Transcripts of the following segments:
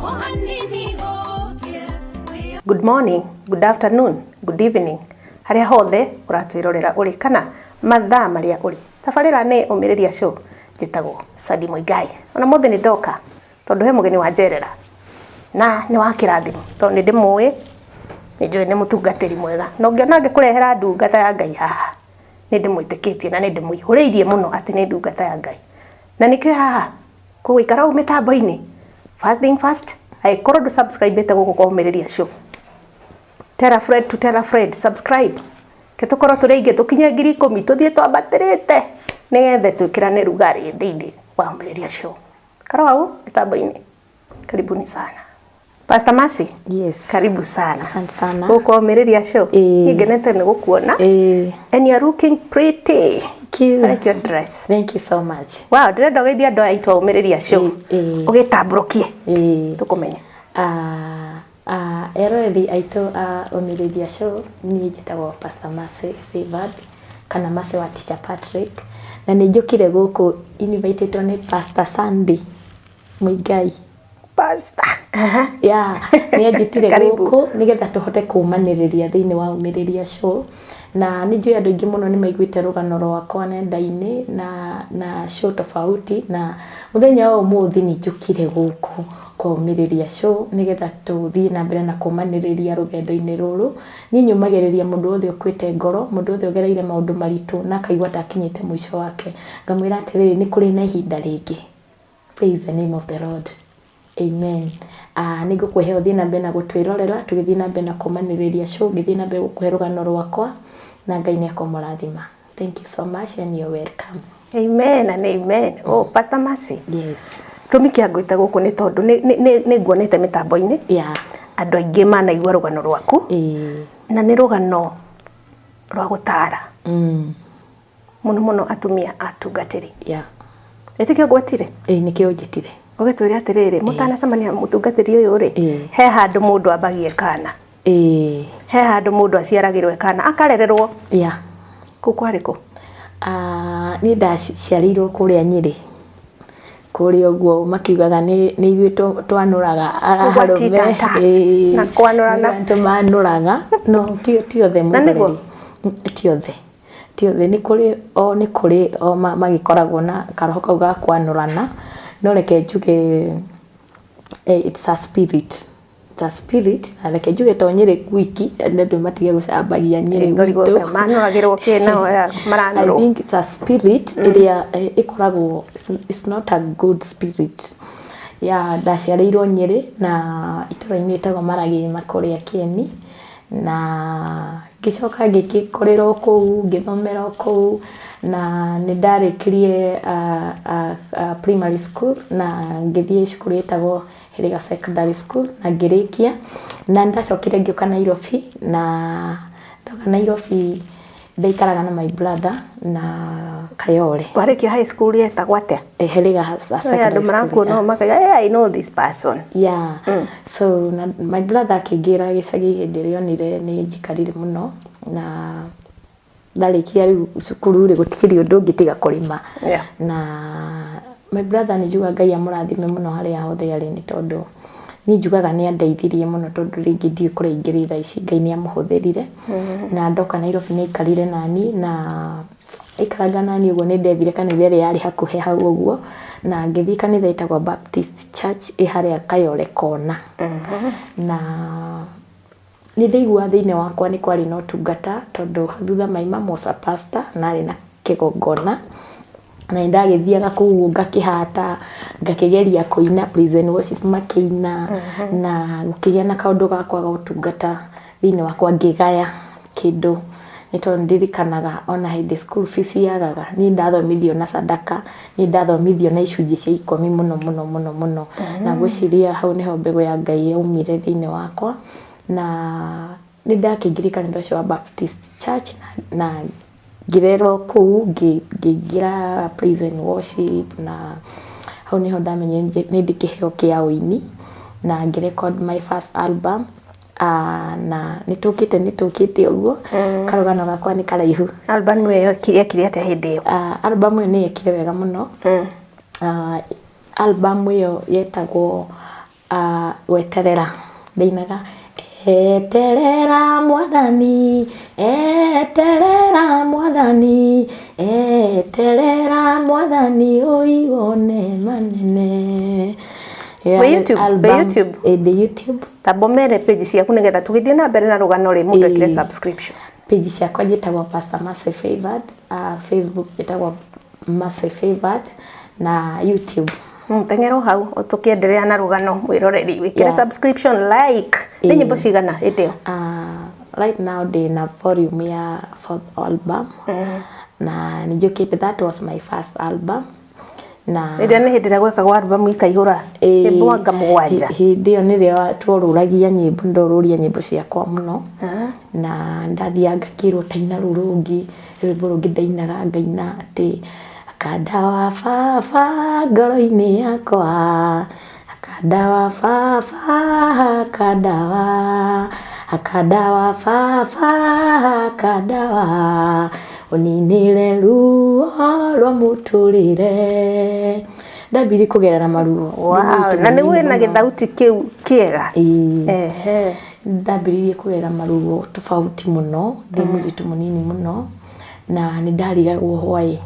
Good morning, good afternoon, good evening, harĩa hothe ũratwĩrorera ũrĩ kana mathaa marĩa ũrĩ. Tabarĩra nĩ Ũmĩrĩria Show, njĩtagwo Sadi Muigai. Ona mũthĩ nĩ ndoka tondũ he mũgeni wa njerera na nĩ wa kĩrathimo tondũ nĩ ndĩmũĩ, nĩ njũĩ nĩ mũtungatĩri mwega, na ũngĩona ngĩkũrehera ndungata ya Ngai haha nĩ ndĩmwĩtĩkĩtie na nĩ ndĩmũihũrĩirie mũno atĩ nĩ ndungata ya Ngai, na nĩkĩo haha kũgũikara ũũ mĩtambo-inĩ. First thing first, angĩkorwo ndũ subscribe ĩte gũkũ kwa Ũmĩrĩria Show, tell a friend to tell a friend, subscribe ke tũkorwo tũrĩ aingĩ, tũkinye 10,000, tũthiĩ twambatĩrĩte nĩgetha twĩkĩrane rugarĩ thĩinĩ wa Ũmĩrĩria Show. Karwo hau mĩtambo-inĩ, karibuni sana, Pastor Mercy. Yes. Karibu sana. Asante sana. Gũkũ Ũmĩrĩria Show. Ĩĩ. Ngenete nĩ gũkuona. And you are looking pretty. Thank you. I like your dress. Thank you so much. Wow, ndĩrenda ũgeithie andũ aya aitũ a Ũmĩrĩria Show. Ĩĩ. Ũgĩtambũrũkie. Tũkũmenye. Eroreri aitũ a Ũmĩrĩria Show, niĩ njĩtagwo Pastor Mercy Favored kana Mercy wa Teacher Patrick, na nĩ njũkire gũkũ invitĩtwo nĩ Pastor Sandy Muigai. Pastor. Yeah, nĩ anjĩtire Karibu. gũkũ nĩgetha tũhote kũmanĩrĩria thĩinĩ wa Ũmĩrĩria Show, na nĩ njũĩ andũ aingĩ mũno nĩ maiguĩte rũgano rwakwa nenda-inĩ na show tofauti, na mũthenya wa ũmũthĩ nĩ njũkire gũkũ kwa Ũmĩrĩria Show nĩgetha tũthiĩ na mbere na kũmanĩrĩria rũgendo-inĩ rũrũ. Niĩ nyũmagĩrĩria mũndũ wothe ũkuĩte ngoro, mũndũ wothe ũgereire maũndũ maritũ na akaigua ta akinyĩte mũico wake, ngamwĩra atĩrĩrĩ, nĩ kũrĩ na ihinda rĩngĩ. Praise the name of the Lord. Amen. Nĩ ngũkũhe ũthiĩ na mbere na gũtwĩrorera tũgĩthiĩ na mbere na kũmanĩrĩria show, ngĩthiĩ na mbere gũkũhe rũgano rwakwa, na Ngai nĩ akũmũrathima. Thank you so much and you're welcome. Amen and amen. Oh, Pastor Mercy. Yes. Gĩtũmi kĩa ngwĩta gũkũ nĩ tondũ nĩ nguonete mĩtambo-inĩ. Andũ aingĩ manaigua rũgano rwaku. Na nĩ rũgano rwa gũtara. Mũno mũno atumia atungatĩri. Ĩtĩkĩo ngwetire? Ĩĩ, nĩkĩo njĩtire. Ũgĩtwĩre atĩrĩrĩ, mũtanacemania mũtungatĩri ũyũ rĩ, he handũ mũndũ ambagie kana. He handũ mũndũ aciaragĩrwo kana akarererwo. Kũu kwarĩ kũ? Niĩ ndaciarĩirwo kũrĩa Nyĩrĩ. Kũrĩa ũguo makiugaga nĩ ithuĩ twanũraga Kũu gwa arũme. titata. Ĩĩ. Na kwanũrana. Nĩ tũmanũraga. No ti othe. Na nĩguo? Ti othe. Ti othe, nĩ kũrĩ o magĩkoragwo na karoho kau ga kwanũrana, no reke njuge it's a spirit. It's a spirit, na reke njuge to Nyĩrĩ gwiki, andũ matige gũcambagia Nyĩrĩ gwitũ. Manũragĩrwo kĩ nao maranũrwo? I think it's a spirit ĩrĩa ĩkoragwo, it's not a good spirit. Yeah, ndaciarĩirwo Nyĩrĩ na itũra-inĩ rĩtagwo Maragĩma kũrĩa Kĩeni, na ngĩcoka ngĩkũrĩra o kũu, ngĩthomera o kũu, na nĩ ndarĩkirie primary school na ngĩthiĩ cukuru ĩtagwo Hĩrĩga Secondary School na ngĩrĩkia, na nĩ ndacokire ngĩũka Nairobi, na ndoka Nairobi ndaikaraga na my brother na Kayole. Warĩkia high school yetagwo atĩa? Hĩrĩga Secondary. Andũ marakuona makauga, "Hey, I know this person." Yeah. So na my brother akĩngĩra gĩcagi hĩndĩ ĩrĩa onire nĩ njikarire mũno, na ndarĩkia rĩu cukuru rĩ, gũtikĩrĩ ũndũ ũngĩ tiga kũrĩma. Na my brother, nĩ njugaga Ngai amũrathime mũno harĩa hothe arĩ, nĩ tondũ niĩ njugaga nĩ andeithirie mũno, tondũ rĩngĩ ndiũĩ kũrĩa ingĩrĩ thaa ici. Ngai nĩ amũhũthĩrire, na ndoka Nairobi nĩ aikarire nani, na aikaranga nani ũguo nĩ ndethire kanitha ĩrĩa yarĩ hakuhĩ hau ũguo, na ngĩthiĩ kanitha ĩtagwo Baptist Church ĩ harĩa Kayole kona, na nĩ ndaiguaga thĩinĩ wakwa nĩ kwarĩ na ũtungata, tondũ hau thutha my mum was a pastor na arĩ na kĩgongona, na nĩ ndagĩthiaga kũu ngakĩhata, ngakĩgeria kũina praise and worship makĩina, na gũkĩgĩa na kaũndũ gakwa ga ũtungata thĩinĩ wakwa, ngĩgaya kĩndũ, nĩ tondũ ndirikanaga ona hĩndĩ school fees yagaga, niĩ ndathomithio na sadaka, niĩ ndathomithio na icunjĩ cia 10 mũno mũno mũno mũno, na ngwĩciria hau nĩho mbegũ ya Ngai yaumire thĩinĩ wakwa, na nĩ ndakĩingĩrire kanitha ũcio wa Baptist Church na ngĩrerwo kũu, ngĩingĩra praise and worship, na hau nĩho ndamenyire nĩ ndĩ kĩheo kĩa ũini na ngĩ record my first album. Na nĩ tũkĩte ũguo, karũgano gakwa nĩ karaihu. Album ĩyo yekire atĩa hĩndĩ ĩyo? Album ĩyo nĩ yekire wega mũno. Album ĩyo yetagwo Gweterera ndainaga eterera mwathani, eterera mwathani, eterera mwathani ũiwone manene. Wĩ YouTube? Wĩ YouTube? Ndĩ YouTube. Tamba ũmere page ciaku nĩgetha tũgĩthiĩ na mbere na rũgano rĩ mũndũ ekĩre subscription. Page ciakwa njĩtagwo Pastor Mercy Favored, Facebook njĩtagwo Mercy Favored na YouTube. Teng'era o hau tũkĩenderea na rũgano mwĩroreri wĩkĩre subscription, like. Nĩ nyĩmbo cigana hĩndĩ ĩyo? Right now ndĩ na volume ya fourth album na nĩ njũkĩte, that was my first album na Ĩrĩa nĩ hĩndĩ ĩrĩa gwekagwo album ikaihũra nyĩmbo anga 7. Hĩndĩ ĩyo nĩrĩo tworũragia nyĩmbo, ndorũria nyĩmbo ciakwa mũno na ndathiaga ngakĩrwo taina rũu rũngĩ, rwĩmbo rũngĩ ndainaga ngaina atĩ akanda wa baba ngoro-inĩ yakwa, akanda wa baba, akanda wa, akanda wa baba, akanda wa ũninĩre ruo rwa mũtũrĩre. Ndambirie kũgerera maruo. Wow, na nĩ wĩna gĩthauti kĩu kĩega. Ehe. Ndambĩrĩirie kũgerera maruo tofauti mũno ndĩ mũirĩtu mũnini mũno na nĩ ndarigagwo why,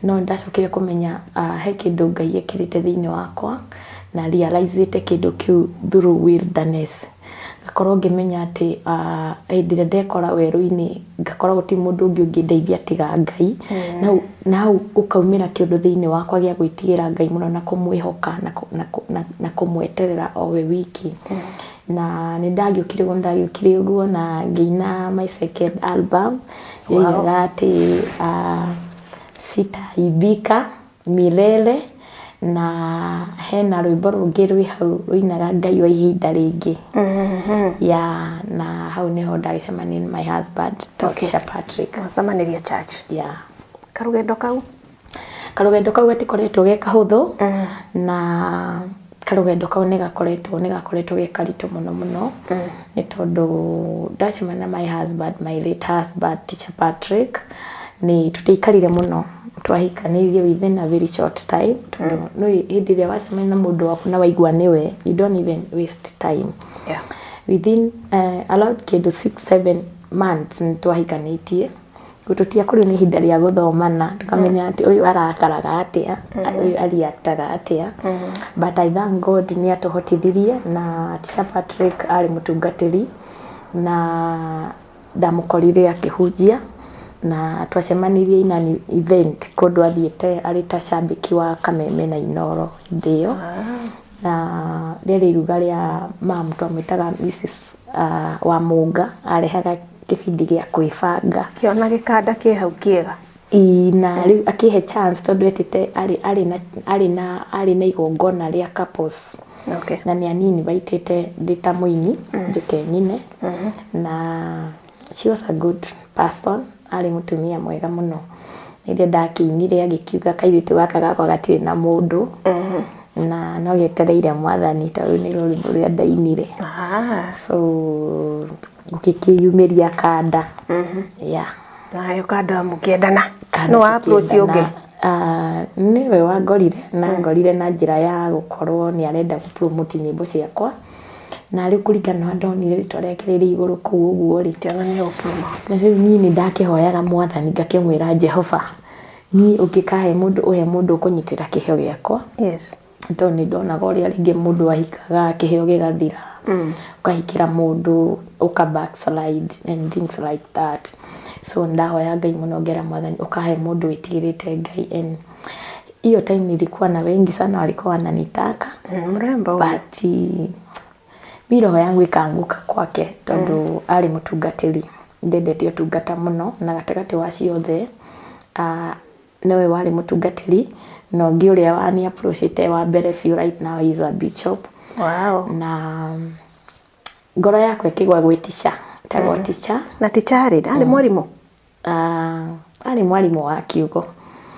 no nĩ ndacokire kũmenya he kĩndũ Ngai ekĩrĩte thĩinĩ wakwa na realizĩte kĩndũ kĩu through wilderness. Ngakorwo ngĩmenya atĩ hĩndĩ ĩrĩa ndekora werũ-inĩ ngakorwo gũtirĩ mũndũ ũngĩ ũngĩndeithia tiga Ngai. Na hau gũkaumĩra kĩũndũ thĩinĩ wakwa gĩa gwĩtigĩra Ngai mũno na kũmwĩhoka na kũmweterera o we wiki. Na nĩ ndagĩũkire ũguo, nĩ ndagĩũkire ũguo na ngĩina my second album yoigaga atĩ sitaaibika milele, na hena rwĩmbo rũngĩ rwĩ hau rũinaga Ngai wa ihinda rĩngĩ. Yeah, na hau nĩho ndagĩcemania na my husband, Dr. Patrick. Wacemanirie church? Yeah. Karũgendo kau? Karũgendo kau gatikoretwo ge kahũthũ na karũgendo kau nĩ gakoretwo ge karitũ mũno mũno nĩ tondũ ndacemania na my husband, my late husband, Teacher Patrick, nĩ tũtiaikarire mũno, twahikanirie within a very short time tondũ nĩ hĩndĩ ĩrĩa wacemania na mũndũ waku na waigua nĩwe, you don't even waste time. Within around kĩndũ 6, 7 months nĩ twahikanĩtie. Tũtiakorirwo nĩ ihinda rĩa gũthomana tũkamenya atĩ ũyũ arakaraga atĩa, ũyũ areactaga atĩa, but I thank God nĩ atũhotithirie. Na Teacher Patrick arĩ mũtungatĩri na ndamũkorire akĩhunjia na twacemanirie in an event kũndũ athiĩte arĩ ta cambĩki wa Kameme na Inoro hĩndĩ ĩyo, na rĩarĩ iruga rĩa mam twamwĩtaga Mrs Wamũnga, arehaga kĩbindi gĩa kwĩbanga. Kĩona gĩkanda kĩ hau kĩega. Ĩĩ, na rĩu akĩhe chance tondũ etĩte arĩ na igongona rĩa couples na nĩ ani-invitĩte ndĩ ta mũini njũke nyine, na she was a good person, arĩ mũtumia mwega mũno. Rĩrĩa ndakĩinire agĩkiuga kairĩtu gaka gakwa gatirĩ na mũndũ na no getereire mwathani, tondũ nĩ rwĩmbo rũrĩa ndainire. So gũgĩkĩyumĩria kanda, yeah. Nayo kanda mũkĩendana? Kanda. No wa approach ũngĩ? Nĩwe wangorire na ngorire na njĩra ya gũkorwo nĩ arenda gũ promote nyĩmbo ciakwa, na rĩu kũringana na ndonire rĩtwa rĩake rĩrĩ igũrũ kũu ũguo rĩ, Kĩona nĩ gũ-promote. Na rĩu niĩ nĩ ndakĩhoyaga mwathani ngakĩmwĩra, "Jehova, niĩ ũngĩkahe mũndũ, ũhe mũndũ ũkũnyitĩra kĩheo gĩakwa," tondũ nĩ ndonaga ũrĩa rĩngĩ mũndũ ahikaga kĩheo gĩgathira, ũkahikĩra mũndũ ũka backslide and things like that. So ndahoya Ngai mũno ngera mwathani ũkahe mũndũ wĩtigĩrĩte Ngai, and hiyo time nilikuwa na wengi sana walikuwa wananitaka. Mrembo huyo. But mi roho yangu ikaanguka kwake tondũ arĩ mũtungatĩri, ndendete ũtungata mũno, na gatagatĩ wa ciothe nĩwe warĩ mũtungatĩri, na ũngĩ ũrĩa wani approachĩte wa mbere biũ, right now he is a bishop. Na ngoro yakwa ĩkĩgwa gwĩ teacher, etagwo teacher. Na teacher arĩ mwarimũ? Arĩ mwarimũ wa kiugo.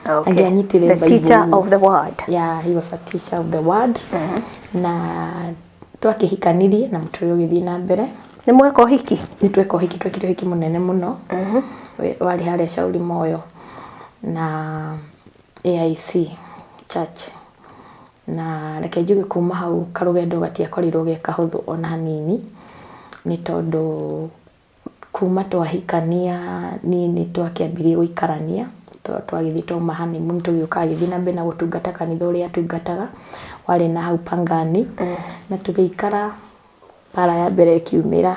Angĩanyitire The teacher of the word. Yeah, he was a teacher of the word. Na twakĩhikanirie na mũtũrĩre ũgĩthiĩ na mbere. Nĩ mweka ũhiki? Nĩ tweka ũhiki, twekire ũhiki mũnene mũno warĩ harĩa Shauri Moyo na AIC Church. Na reke njuge kuma hau karũgendo gatiakorirwo ge kahũthũ ona hanini, nĩ tondũ kuma twahikania niĩ nĩ twakĩambirie gũikarania, twagĩthiĩ twauma honeymoon tũgĩũka agĩthiĩ na mbere na gũtungata kanitha ũrĩa atungataga warĩ na hau Pangani. Na tũgĩikara mbara ya mbere ĩkiumĩra,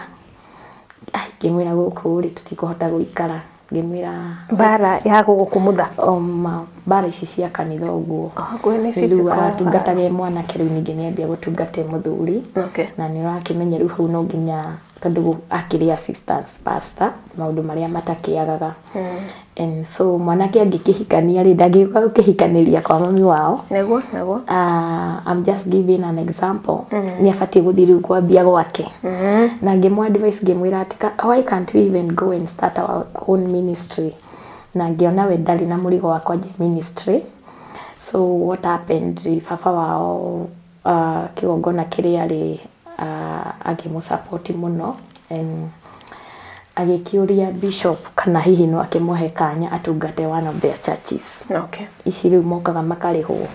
ai ngĩmwĩra gũkũ rĩ tũtikũhota gũikara, ngĩmwĩra Mbara ya gũgũkumutha. Oma mbara ici cia kanitha ũguo. Hakuhĩ nĩ Rĩu physical aratungataga e mwanake, rĩu ningĩ nĩambia gũtungata e mũthuri. Na nĩ ũrakĩmenya rĩu hau no nginya, tondũ akĩrĩ assistant pastor, maũndũ marĩa matakĩagaga. And so mwanake angĩkĩhikania rĩ, ndangĩũka gũkĩhikanĩria kwa mami wao. Nĩguo, nĩguo. I'm just giving an example. Nĩ abatiĩ gũthiĩ rĩu kwambia gwake. Na ngĩmũ advice ngĩmwĩra atĩ why can't we even go and start our own ministry? Na ngĩona we ndarĩ na mũrigo wa kwanjia ministry. So what happened, baba wao kĩgongona kĩrĩa rĩ akĩmũ support mũno and agĩkĩũria bishop kana hihi no akĩmũhe kanya atungate one of their churches. Ici rĩu mokaga makarĩhwo.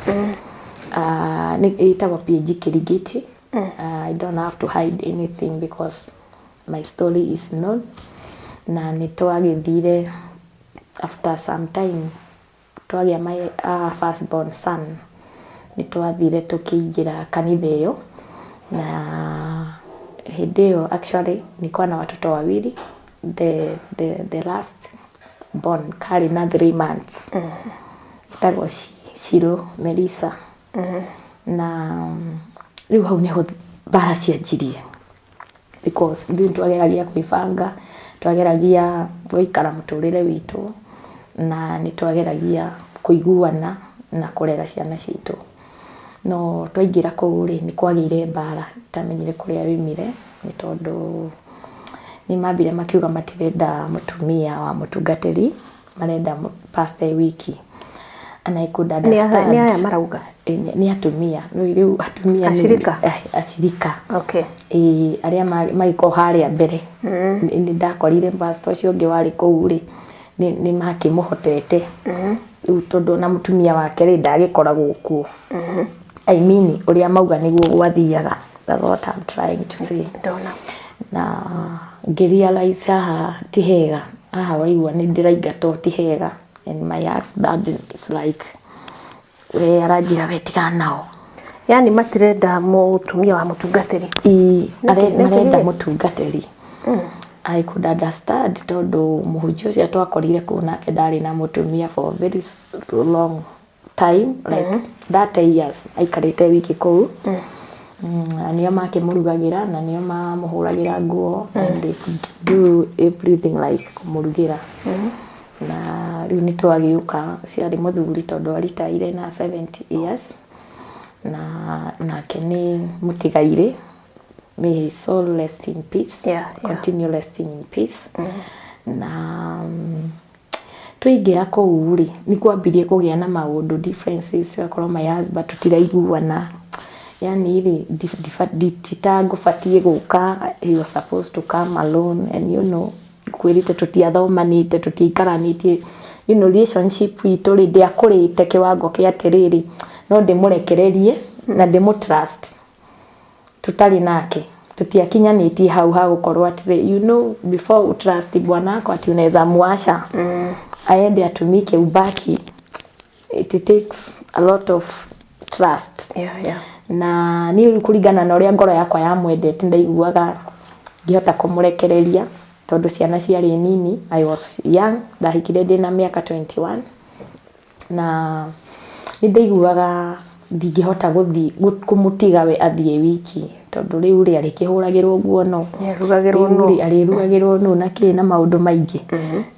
Nĩ ĩtagwo PAG Kirigiti. I don't have to hide anything because my story is known. Na nĩ twagĩthire after some time twagĩa my first born son, nĩ twathire tũkĩingĩra kanitha ĩyo, na hĩndĩ ĩyo actually nilikuwa na watoto wawili, the last born karĩ na 3 months, ĩtagwo Shiro Melissa. Na rĩu hau nĩho mbara cianjirie, because ithuĩ twageragia kwĩbanga, twageragia gũikara mũtũrĩre witũ, na nĩ twageragia kũiguana na kũrera ciana citũ. No twaingĩra kũu rĩ, nĩ kwagĩire mbara itamenyire kũrĩa yoimire, nĩ tondũ nĩ mambire makiuga matirenda mũtumia wa mũtungatĩri, marenda pastor e wiki. And I could understand. Nĩ aya marauga? Nĩ atumia. Rĩu atumia Acirika? Acirika. Ĩĩ, arĩa magĩkorwo harĩa mbere. Nĩ ndakorire pastor ũcio ũngĩ warĩ kũu rĩ, nĩ makĩmũhotete. Rĩu tondũ ona mũtumia wake rĩ, ndagĩkoragwo kuo. I mean, ũrĩa mauga nĩguo gwathiaga. That's what I'm trying to say. Ndona. Na ngĩrealize haha ti hega. Haha waigua nĩ ndĩraingatwo ti hega. And my husband is like, we aranjĩra we tigana nao. Yani matirenda mũtumia wa mũtungatĩri. Ĩĩ, marenda mũtungatĩri. I could understand tondũ mũhunjia ũcio twakorire kũu nake ndarĩ na mũtumia for very long time, like 30 years aikarĩte wiki kũu. Na nĩo makĩmũrugagĩra na nĩo mamũhũragĩra nguo, and they could do everything like kũmũrugĩra. Na rĩu nĩ twagĩũka ciarĩ mũthuri tondũ aritaire na 70 years, na nake nĩ mũtigairĩ. May his soul rest in peace. Continue resting in peace. Na twaingĩra kũu rĩ, nĩ kwambirie kũgĩa na maũndũ differences, gakorwo my husband tũtiraiguana. Yani rĩ, titangũbatiĩ gũka, he was supposed to come alone, and you know, kwĩrĩte tũtiathomanĩte, tũtiaikaranĩtie, you know, relationship itũ rĩ, ndĩakũrĩte kĩwango kĩa atĩrĩrĩ, no ndĩmũrekererie na ndĩmũ trust tũtarĩ nake. Tũtiakinyanĩtie hau ha gũkorwo atĩrĩ, you know, before utrust bwana wako ati unaweza muasha aende atumike ubaki, it takes a lot of trust. Na niĩ rĩu kũringana na ũrĩa ngoro yakwa yamwendete, ndaiguaga ngĩhota kũmũrekereria tondũ ciana ciarĩ nini. I was young, ndahikire ndĩna mĩaka 21, na nĩ ndaiguaga ndingĩhota gũthiĩ kũmũtiga we athiĩ wiki, tondũ rĩu rĩ arĩkĩhũragĩrwo nguo no Nĩarugagĩrwo Rĩu nũ? rĩ arĩrugagĩrwo nũ na kĩ na maũndũ maingĩ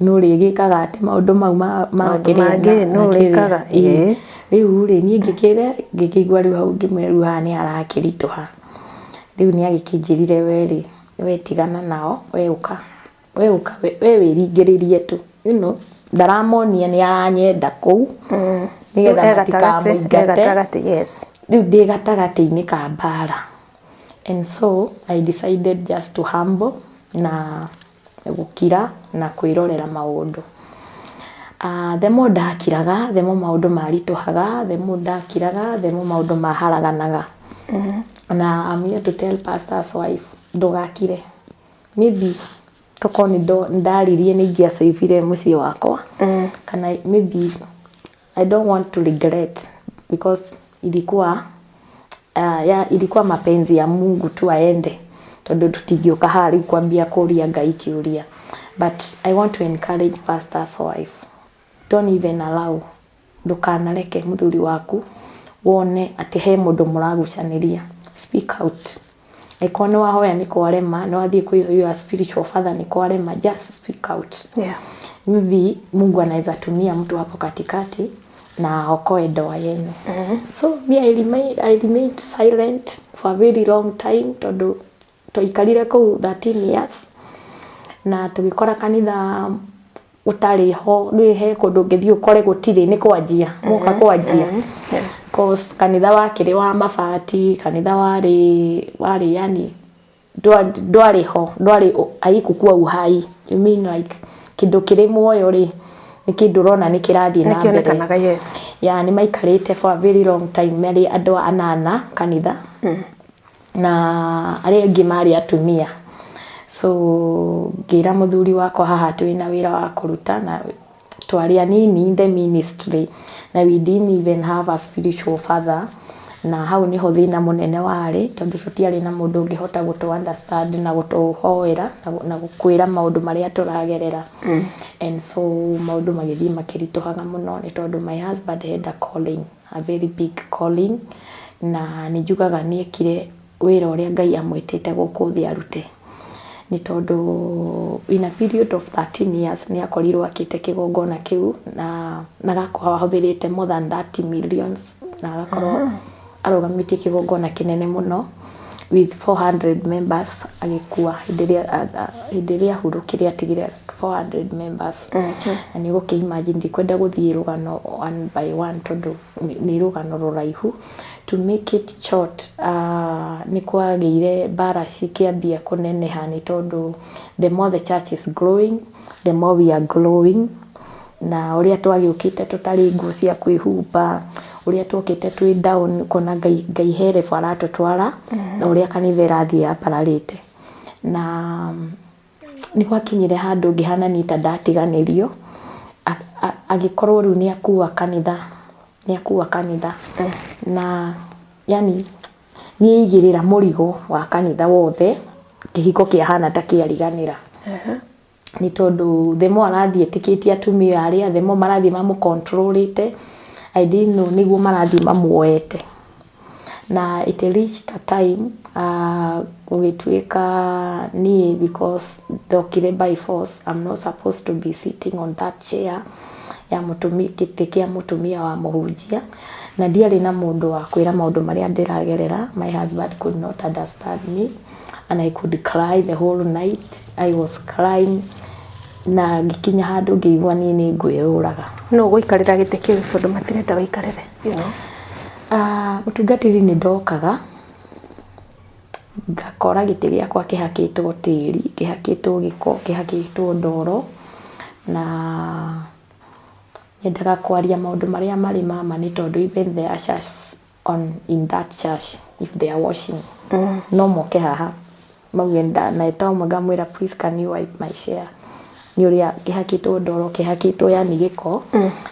nũ rĩgĩkaga atĩ maũndũ mau ma Maũndũ kĩrĩa mangĩ nũ na kĩrĩa. rĩkaga, Ĩĩ. ĩĩ. Rĩu rĩ niĩ ngĩkĩre ngĩkĩigua rĩu hau ngĩmwĩra rĩu haha nĩ harakĩritũha. Rĩu nĩ agĩkĩnjĩrire we rĩ, we tigana nao, we ũka, we ũka, we wĩringĩrĩrie tu, you know, ndaramonia nĩ aranyenda kũu nĩgetha E gatagatĩ, e matikamũingate. gatagatĩ, yes. Rĩu ndĩ gatagatĩ-inĩ ka mbara, and so I decided just to humble na gũkira na kwĩrorera maũndũ. The more ndakiraga, the more maũndũ maritũhaga, the more ndakiraga, the more maũndũ maharaganaga. Na I'm here to tell pastor's wife, ndũgakire. Maybe tokorwo nĩ ndaririe nĩ ingĩacĩbire mũciĩ wakwa, kana maybe I don't want to regret because ilikuwa mapenzi ya Mungu tu aende, tondũ tũtingĩũka haha rĩu kwambia kũria Ngai kĩũria. But I want to encourage pastor's wife, don't even allow, ndũkanareke mũthuri waku wone atĩ he mũndũ mũragucanĩria. Speak out. Angĩkorwo nĩ wahoya nĩ kwarema, nĩ wathiĩ kwĩ your spiritual father nĩ kwarema, just speak out. Maybe Mungu anaweza tumia mtu hapo katikati na aokoe ndoa yenu. So me, I remained silent for a very long time, tondũ twaikarire kũu 13 years na tũgĩkora kanitha ũtarĩ ho. Rĩu he kũndũ ũngĩthiĩ ũkore gũtirĩ, nĩ kwanjia moka kwanjia. Cause kanitha wakĩrĩ wa mabati, kanitha warĩ yani ndwarĩ ho, ndwarĩ, haikukuwa uhai. You mean like kĩndũ kĩrĩ muoyo rĩ, nĩ kĩndũ ũrona nĩ kĩrathiĩ na mbere. Nĩkĩonekanaga, yes. Ya, nĩ maikarĩte for a very long time marĩ andũ anana kanitha, na arĩa angĩ marĩ atumia. So ngĩra mũthuri wakwa, haha twĩna wĩra wa kũruta na twarĩ anini in the ministry, na we didn't even have a spiritual father. Na hau niho thĩna mũnene warĩ, tondũ tũtiarĩ na mũndũ ũngĩhota gũtũ understand na gũtũhoera na gũkwĩra maũndũ marĩa tũragerera. And so maũndũ magĩthiĩ makĩritũhaga mũno, nĩ tondũ my husband had a calling, a very big calling, na nĩ njugaga nĩ ekire wĩra ũrĩa Ngai amwĩtĩte gũkũ thĩ arute, nĩ tondũ in a period of 13 years nĩ akorirwo akĩte kĩgongona kĩu na agakorwo ahũthĩrĩte more than 30 millions, na agakorwo arũgamĩtie kĩgongona kĩnene mũno with 400 members. Agĩkua hĩndĩ ĩrĩa ahurũkire atigire 400 members. Na nĩ ũgũkĩ imagine, ndikwenda gũthiĩ rũgano one by one tondũ nĩ rũgano rũraihu. To make it short, nĩ kwagĩire mbara cikĩambia kũneneha, nĩ tondũ the more the church is growing, the more we are growing. Na ũrĩa twagĩũkĩte tũtarĩ nguo cia kwĩhumba, ũrĩa twokĩte twĩ down, ũkona Ngai he level aratũtwara na ũrĩa kanitha ĩrathiĩ yambararĩte. Na nĩ gwakinyire handũ ngĩhana niĩ ta ndatiganĩrio. Agĩkorwo rĩu nĩ akua kanitha, nĩ akua kanitha, na yani nĩ aigĩrĩra mũrigo wa kanitha wothe. Kĩhiko kĩahana ta kĩariganĩra, nĩ tondũ the more arathiĩ etĩkĩtie atumia arĩa, the more marathiĩ mamũcontrolĩte. I didn't know nĩguo marathiĩ mamuoete. Na it reached a time gũgĩtuĩka niĩ, because ndokire by force, I'm not supposed to be sitting on that chair ya mũtumia, gĩtĩ kĩa mũtumia wa mũhunjia, na ndiarĩ na mũndũ wa kwĩra maũndũ marĩa ndĩragerera. My husband could not understand me and I could cry the whole night. I was crying na ngĩkinya handũ ngĩigua niĩ nĩ ngwĩyũraga. No ũgũikarĩra gĩtĩ kĩu tondũ matirenda wĩikarĩre. Mũtungatĩri, nĩ ndokaga ngakora gĩtĩ gĩakwa kĩhakĩtwo tĩri, kĩhakĩtwo gĩko, kĩhakĩtwo ndoro, na nyendaga kwaria maũndũ marĩa marĩ mama, nĩ tondũ even the ushers on in that church, if they are washing, no moke haha mauge na eta ũmwe ngamwĩra, "Please, can you wipe my chair?" Nĩ ũrĩa kĩhakĩtwo ndoro, kĩhakĩtwo yani gĩko,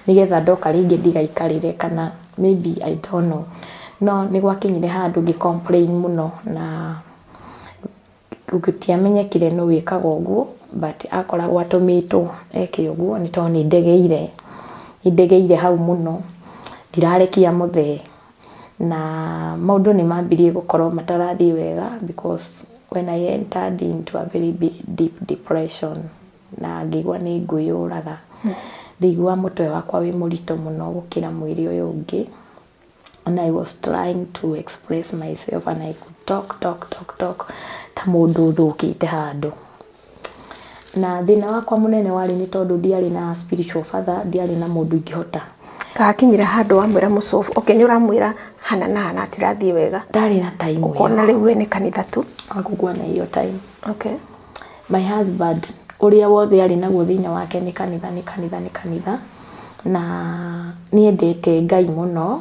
nĩgetha ndoka rĩngĩ ndigaikarĩre, kana maybe, I don't know. No nĩ gwakinyire handũ ngĩ complain mũno na gũtiamenyekire nũ wĩkaga ũguo, but akoragwo atũmĩtwo eke ũguo, nĩ tondũ nĩ ndegeire hau mũno, ndirarekia mũthee, na maũndũ nĩ mambirie gũkorwo matarathiĩ wega, because when I entered into a very big, deep depression, na ngĩigua nĩ ngwĩyũraga. Ndaigua mũtwe wakwa wĩ mũritũ mũno gũkĩra mwĩrĩ ũyũ ũngĩ, and I was trying to express myself and I could talk, talk, talk, talk ta mũndũ ũthũkĩte handũ. Na thĩna wakwa mũnene warĩ nĩ tondũ ndiarĩ na spiritual father, ndiarĩ na mũndũ ingĩhota. Kakinyira handũ wamwĩra mũcobu, okay, nĩ ũramwĩra hana na hana atirathiĩ wega? Ndarĩ na time ĩyo. Ũkona rĩu we nĩ kanitha tu. Hakukuwa na hiyo time. My husband, ũrĩa wothe arĩ naguo thĩinĩ wake nĩ kanitha, nĩ kanitha, nĩ kanitha. Na nĩendete Ngai mũno,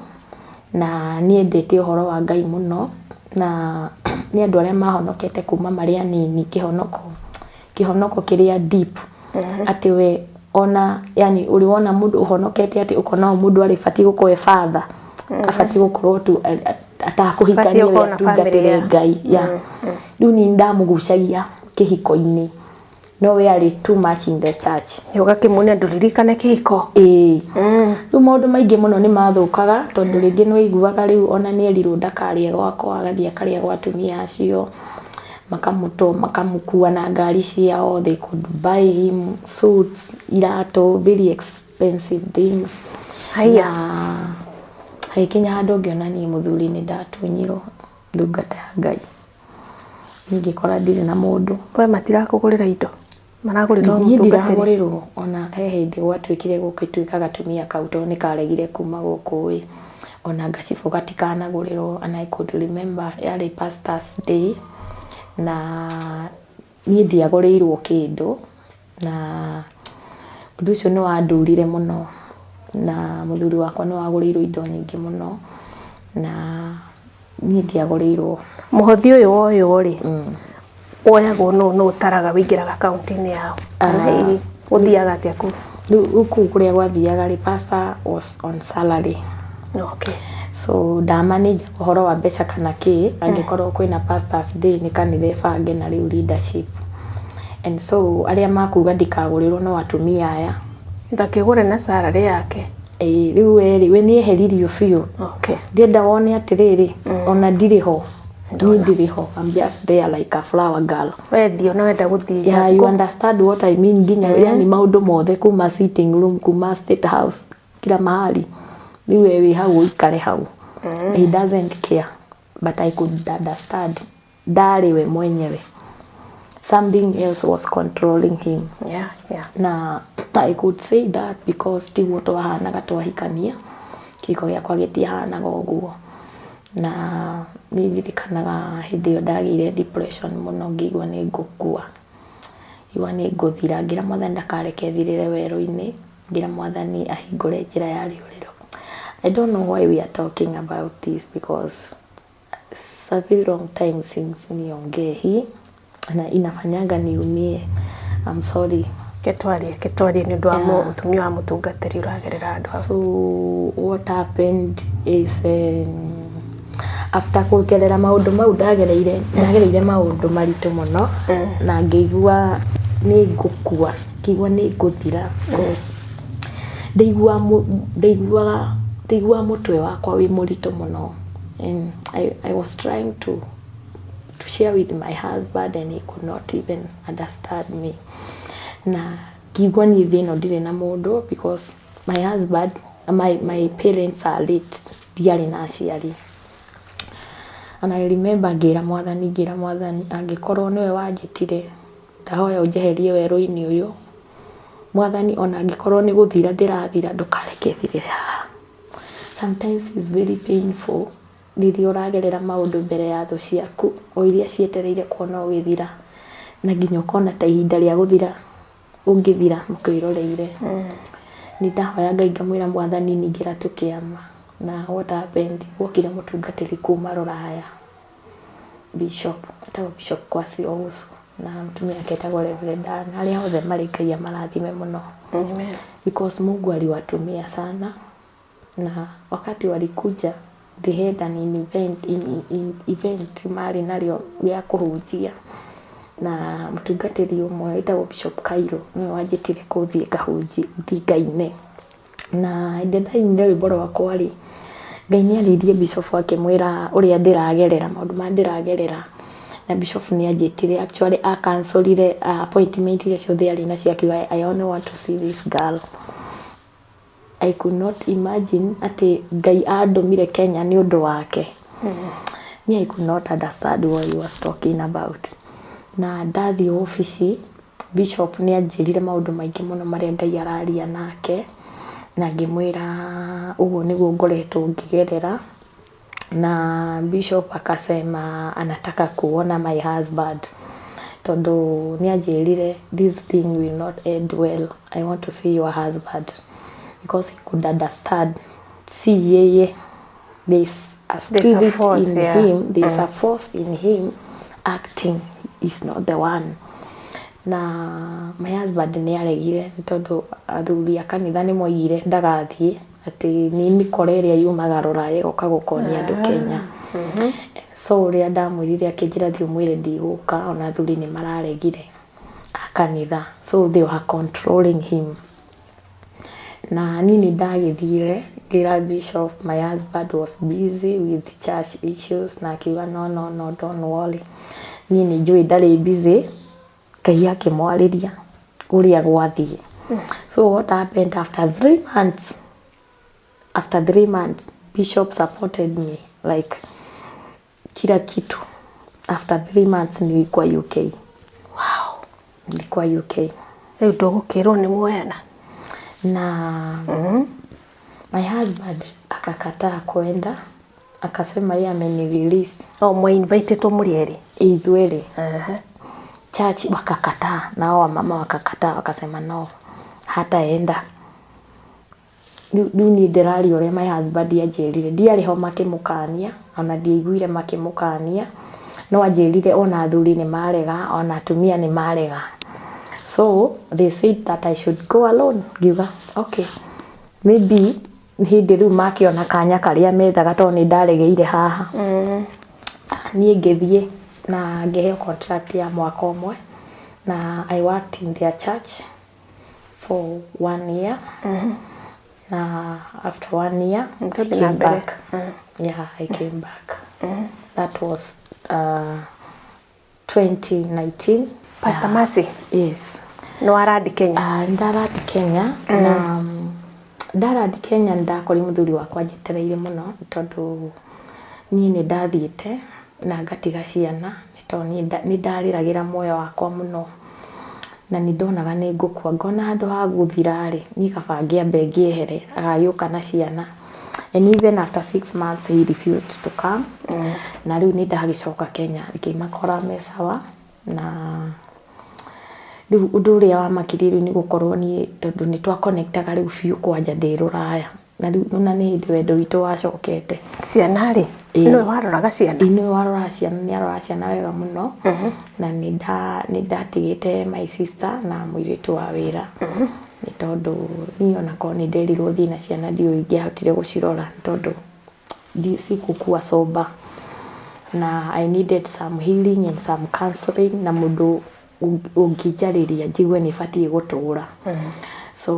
na nĩendete ũhoro wa Ngai mũno, na nĩ andũ arĩa mahonokete kuma marĩ anini, kĩhonoko kĩhonoko kĩrĩa deep, atĩ we ona yani ũrĩ wona mũndũ ũhonokete atĩ ũkona o mũndũ arĩ batiĩ gũkorwo e father, abatiĩ gũkorwo tu atakũhikania, gũkorwo we na family, atungatĩre Ngai ya rĩu. Niĩ ndamũgucagia kĩhiko-inĩ, no we arĩ too much in the church. Ũgakĩmuonia ndũririkane kĩhiko. Ĩĩ, rĩu maũndũ maingĩ mũno nĩ mathũkaga, tondũ rĩngĩ nĩ waiguaga rĩu ona nĩ erirwo ndakarĩe gwakwa, agathiĩ akarĩa gwa atumia acio, makamũtũ makamũkua na ngari ciao. They could buy him suits, iratũ, very expensive things. Haiya. Na hagĩkinya handũ ngĩona niĩ mũthuri nĩ ndatunyirwo ndungata ya Ngai, ningĩkora ndirĩ na mũndũ. We matirakũgũrĩra indo, maragũrĩra o Niĩ mũtungatĩri. Ndiragũrĩrwo. Ona he hĩndĩ gwatuĩkire gũgĩtuĩka gatumia kau tondũ nĩ karegire kuma gũkũ ĩ, ona ngacibũ gatikanagũrĩrwo. And I could remember yarĩ Pastors Day na niĩ ndiagũrĩirwo kĩndũ, na ũndũ ũcio nĩ wandurire mũno. Na mũthuri wakwa nĩ wagũrĩirwo indo nyingĩ mũno na niĩ ndiagũrĩirwo. Mũhothi ũyũ woywo rĩ, woyagwo nũ? Nũ ũtaraga wĩingĩraga akaunti-inĩ yao, kana hihi gũthiaga atĩa kũu? Rĩu kũu kũrĩa gwathiaga rĩ, pastor was on salary. So ndamanage ũhoro wa mbeca kana kĩ, angĩkorwo kwĩna Pastors Day nĩ kanitha ĩbange na rĩu leadership, and so arĩa makuga ndikagũrĩrwo no atumia aya. Ndakĩgũre na salary yake. Ĩĩ, rĩu we rĩ, we nĩ eheririo biũ. Ndĩrenda wone atĩrĩrĩ, ona ndirĩ ho, niĩ ndirĩ ho. I'm just there like a flower girl. Wendio na wenda gũthiĩ, Yeah, just you go. understand what I mean? Nginya yani maũndũ mothe, kuma sitting room, kuma State House, kila mahali, rĩu we wĩ hau, ũikare hau. He doesn't care, but I could understand ndarĩ we mwenyewe, something else was controlling him. Na I could say that because tiguo twahanaga twahikania, kĩhiko gĩakwa gĩtiahanaga ũguo. Na nĩ ndirikanaga hĩndĩ ĩyo ndagĩire depression mũno, ngĩigua nĩ ngũkua, igua nĩ ngũthira, ngĩra Mwathani ndakareke thirĩre werũ-inĩ, ngĩra Mwathani ahingũre njĩra ya rĩũrĩro. I don't know why we are talking about this, because it's a very long time since niongee hii na inafanyanga niumie. I'm sorry. Ketwarie, ketwarie nĩ ũndũ wa mũtumia wa mũtungatĩri ũragerera andũ hau. So what happened is, after kũgerera maũndũ mau ndagereire, ndagereire maũndũ maritũ mũno na ngĩigua nĩ ngũkua, ngĩigua nĩ ngũthira, because ndaiguaga mũtwe wakwa wĩ mũritũ mũno. And I was trying to share with my husband and he could not even understand me. Na ngĩigua niĩ thĩ ĩno ndirĩ na mũndũ, because my husband, my parents are late, ndiarĩ na aciari. And I remember ngĩra Mwathani, ngĩra Mwathani, angĩkorwo nĩwe wanjĩtire, ndahoya ũnjeherie werũ-inĩ ũyũ, Mwathani, ona angĩkorwo nĩ gũthira ndĩrathira, ndũkareke thirĩre haha. Sometimes it's very painful rĩrĩa ũragerera maũndũ mbere ya thũ ciaku, o iria cietereire kuona ũgĩthira, na nginya ũkona ta ihinda rĩa gũthira ũngĩthira mũkwĩroreire. Nĩ ndahoya Ngai, ngamwĩra, "Mwathani, ningĩra tu kĩama." Na what happened, gwokire mũtungatĩri kuma Rũraya, bishop, etagwo Bishop Kwasi Owusu, na mũtumia wake etagwo Reverend Dan. Arĩa othe marĩ, Ngai amarathime mũno. Amen. Because Mungu aliwatumia sana, na wakati walikuja they had an event, in event marĩ narĩo rĩa kũhunjia, na mũtungatĩri ũmwe wĩtagwo Bishop Kairo nĩwe wanjĩtire kũthiĩ ngahunjie, thiĩ ngaine. Na hĩndĩ ĩrĩa ndainire rwĩmbo rwakwa rĩ, Ngai nĩ arĩirie bishop akĩmwĩra ũrĩa ndĩragerera, maũndũ marĩa ndĩragerera. Na bishop nĩ anjĩtire, actually acancelire appointment iria ciothe arĩ nacio, akiuga, "I only want to see this girl." I could not imagine atĩ Ngai andũmire Kenya nĩ ũndũ wake. Me, I could not understand what he was talking about. Na ndathiĩ obici, bishop nĩ anjĩrire maũndũ maingĩ mũno marĩa Ngai araria nake, na ngĩmwĩra ũguo nĩguo ngoretwo ngĩgerera. Na bishop akasema anataka kuona my husband, tondũ nĩ anjĩrire, "This thing will not end well. I want to see your husband," because Because he could understand, si yeye, there's a There's a spirit force, in him, there's a force in him acting, is not the one. Na my husband nĩ aregire, nĩ tondũ athuri a kanitha nĩ moigire ndagathiĩ, atĩ nĩ mĩkora ĩrĩa yumaga rũraya ĩgoka gũkonia andũ Kenya. So ũrĩa ndamwĩrire, akĩnjĩra, "Thiĩ ũmwĩre ndigũka, ona athuri nĩ mararegire a kanitha." So they were controlling him. Na niĩ nĩ ndagĩthire ngĩra bishop my husband was busy with church issues, na akiuga, "No, no, no, don't worry, niĩ nĩ njũĩ ndarĩ busy." Ngai akĩmwarĩria ũrĩa gwathiĩ. So what happened, after 3 months, after 3 months, bishop supported me like kila kitu. After 3 months nilikuwa UK. Nilikuwa UK. Rĩu ndũgũkĩrwo nĩ muoyana. Na my husband akakataa kwenda, akasema yeye amenirelease. O mwainvitĩtwo mũrĩ erĩ? Ithuerĩ. Church wakakataa, nao wamama wakakataa, wakasema no, hataenda. Rĩu niĩ ndĩraria ũrĩa my husband anjĩrire. Ndiarĩ ho makĩmũkania, ona ndiaiguire makĩmũkania, no anjĩrire ona athuri nĩ marega, ona atumia nĩ marega. So they said that I should go alone. Ngiuga okay, maybe hĩndĩ rĩu makĩona kanya karĩa methaga, tondũ nĩ ndaregeire haha. Niĩ ngĩthiĩ na ngĩheo contract ya mwaka ũmwe, na I worked in their church for one year, na after one year I Tũthiĩ na came mbere. back. Yeah, I came back. That was 2019. Pastor Mercy. Yes. Nĩ warandi Kenya? Ndarandi Kenya, na ndarandi Kenya nĩ ndakori mũthuri wakwa njetereire mũno, nĩ tondũ niĩ nĩ ndathiĩte na ngatiga ciana, nĩ tondũ niĩ nĩ ndarĩragĩra muoyo wakwa mũno, na nĩ ndonaga nĩ ngũkua, ngona handũ ha gũthira rĩ, niĩ kaba ngĩambe ngĩehere, agagĩũka na ciana. And even after 6 months he refused to come. Na rĩu nĩ ndagĩcoka Kenya, ngĩmakora me sawa. Na rĩu ũndũ ũrĩa wamakirie rĩu nĩ gũkorwo niĩ, tondũ nĩ twaconnectaga rĩu biũ kwanja ndĩ rũraya, na rĩu ona nĩ hĩndĩ wendo witũ wacokete. Ciana rĩ, Ĩĩ. nĩwe waroraga ciana? Ĩĩ, nĩwe waroraga ciana, nĩ aroraga ciana wega mũno. Na nĩ ndatigĩte my sister na mũirĩtu wa wĩra, nĩ tondũ niĩ onakorwo nĩ nderirwo thiĩ na ciana, ndiũĩ ingĩahotire gũcirora, nĩ tondũ sikukuwa sober, na I needed some healing and some counseling, na mũndũ ũngĩnjarĩria njigue nĩ batiĩ gũtũra. So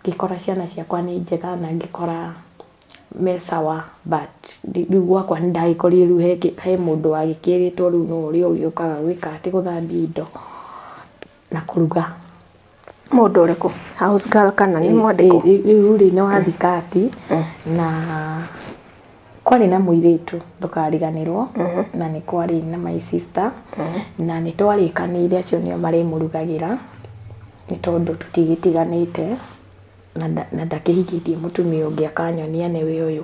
ngĩkora ciana ciakwa nĩ njega, na ngĩkora me sawa, but rĩu gwakwa nĩ ndagĩkorire rĩu he mũndũ wagĩkĩrĩtwo rĩu no ũrĩa ũgĩũkaga gwĩka atĩ gũthambia indo na kũruga. Mũndũ ũrĩkũ, house girl kana nĩ mwandĩkwo? Rĩu rĩ, nĩ wathikati na kwarĩ na mũirĩtu, ndũkariganĩrwo, na nĩ kwarĩ na my sister, na nĩ twarĩkanĩire acio nĩo marĩmũrugagĩra, nĩ tondũ tũtigĩtiganĩte na ndakĩhikĩtie mũtumia ũngĩ akanyonia nĩwe ũyũ.